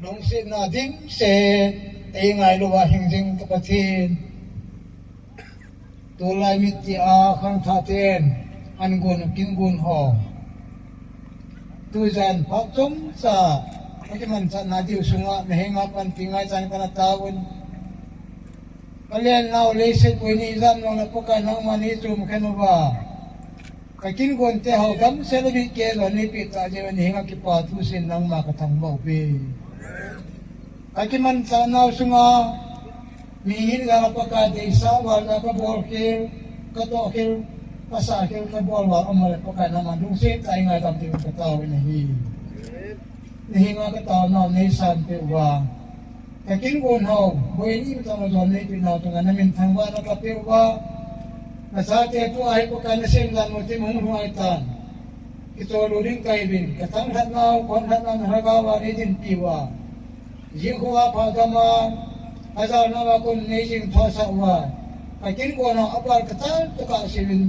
Lungsetna dimset, eingailu va hing jing ka Pathen. Tulai mitlhi a khangthah ten, an gon u kin gon ho. Tujan phat chomcha, akimanchahna diu sunga, na henga panpi ngaichan kana taovin. Ka lelnau leiset guini ijat mong le Pakai nangman nei chom khen uva. Ka kin gon te hau dam se le bi ke lo ni pi ta je ni hinga ki pa tu sin nang ma ka thang mo pi. Ka ki man sa nau sunga mi hin ga pa ka de sa wa na ka bol ke ka to ke ka sa ke ka bol wa amal pa ka na ma dung se ta nga dam te ka ta ni hi. Ni hinga ka ta na ni san pe wa. Ka kin gon hau, boi ni ta ma zon ni pi na tu nga na min thang wa na ka pe wa. Na sa te tu ai pa ka na sen la mo te mo hu ai ta. Ki to lu ding kai bin, ka thang hat na, kon hat na na ha ga wa ni din pi wa. Jing khu a pha gam a, a zau na wa kun nei jing tho sa wa. Ka kin ko na a pal ka tal to ka si win,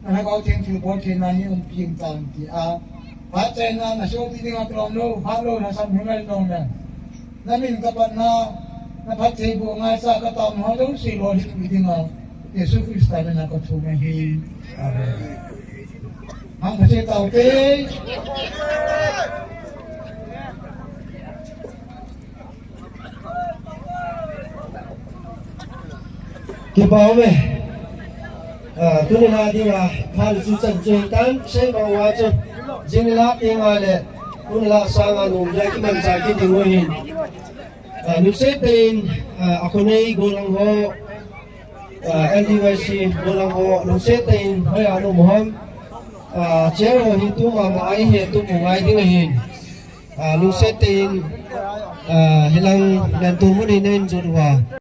na ha gau theng thil bol thei na ni um ping tang ti a. Pha chai na na so ti ding a krom lo, ha lo na sam hung lai nong na. Na min ka pat na, na phat thei bu ngai sa ka tam ha lo si lo hi ti ding a. Jesu Krista min a ka thu na hi. Amen. Hang ka che tau te. Kipa ume. Ah, tuni la dinga, phan chu chan chu tan, sei ba wa chu. Jing la dinga le, tuni la sanga nung ja ki man cha ki ding hin. Ah, lungset tah in, ah, a khonei golang ho, ah, L D Y C golang ho, lungset tah in, hoi a nung ham. Ah, chair ho hi tu ma ma ai he tu mu ngai ding hin. Ah, lungset tah in, ah, hilang nan tu mu ni nen jot wa.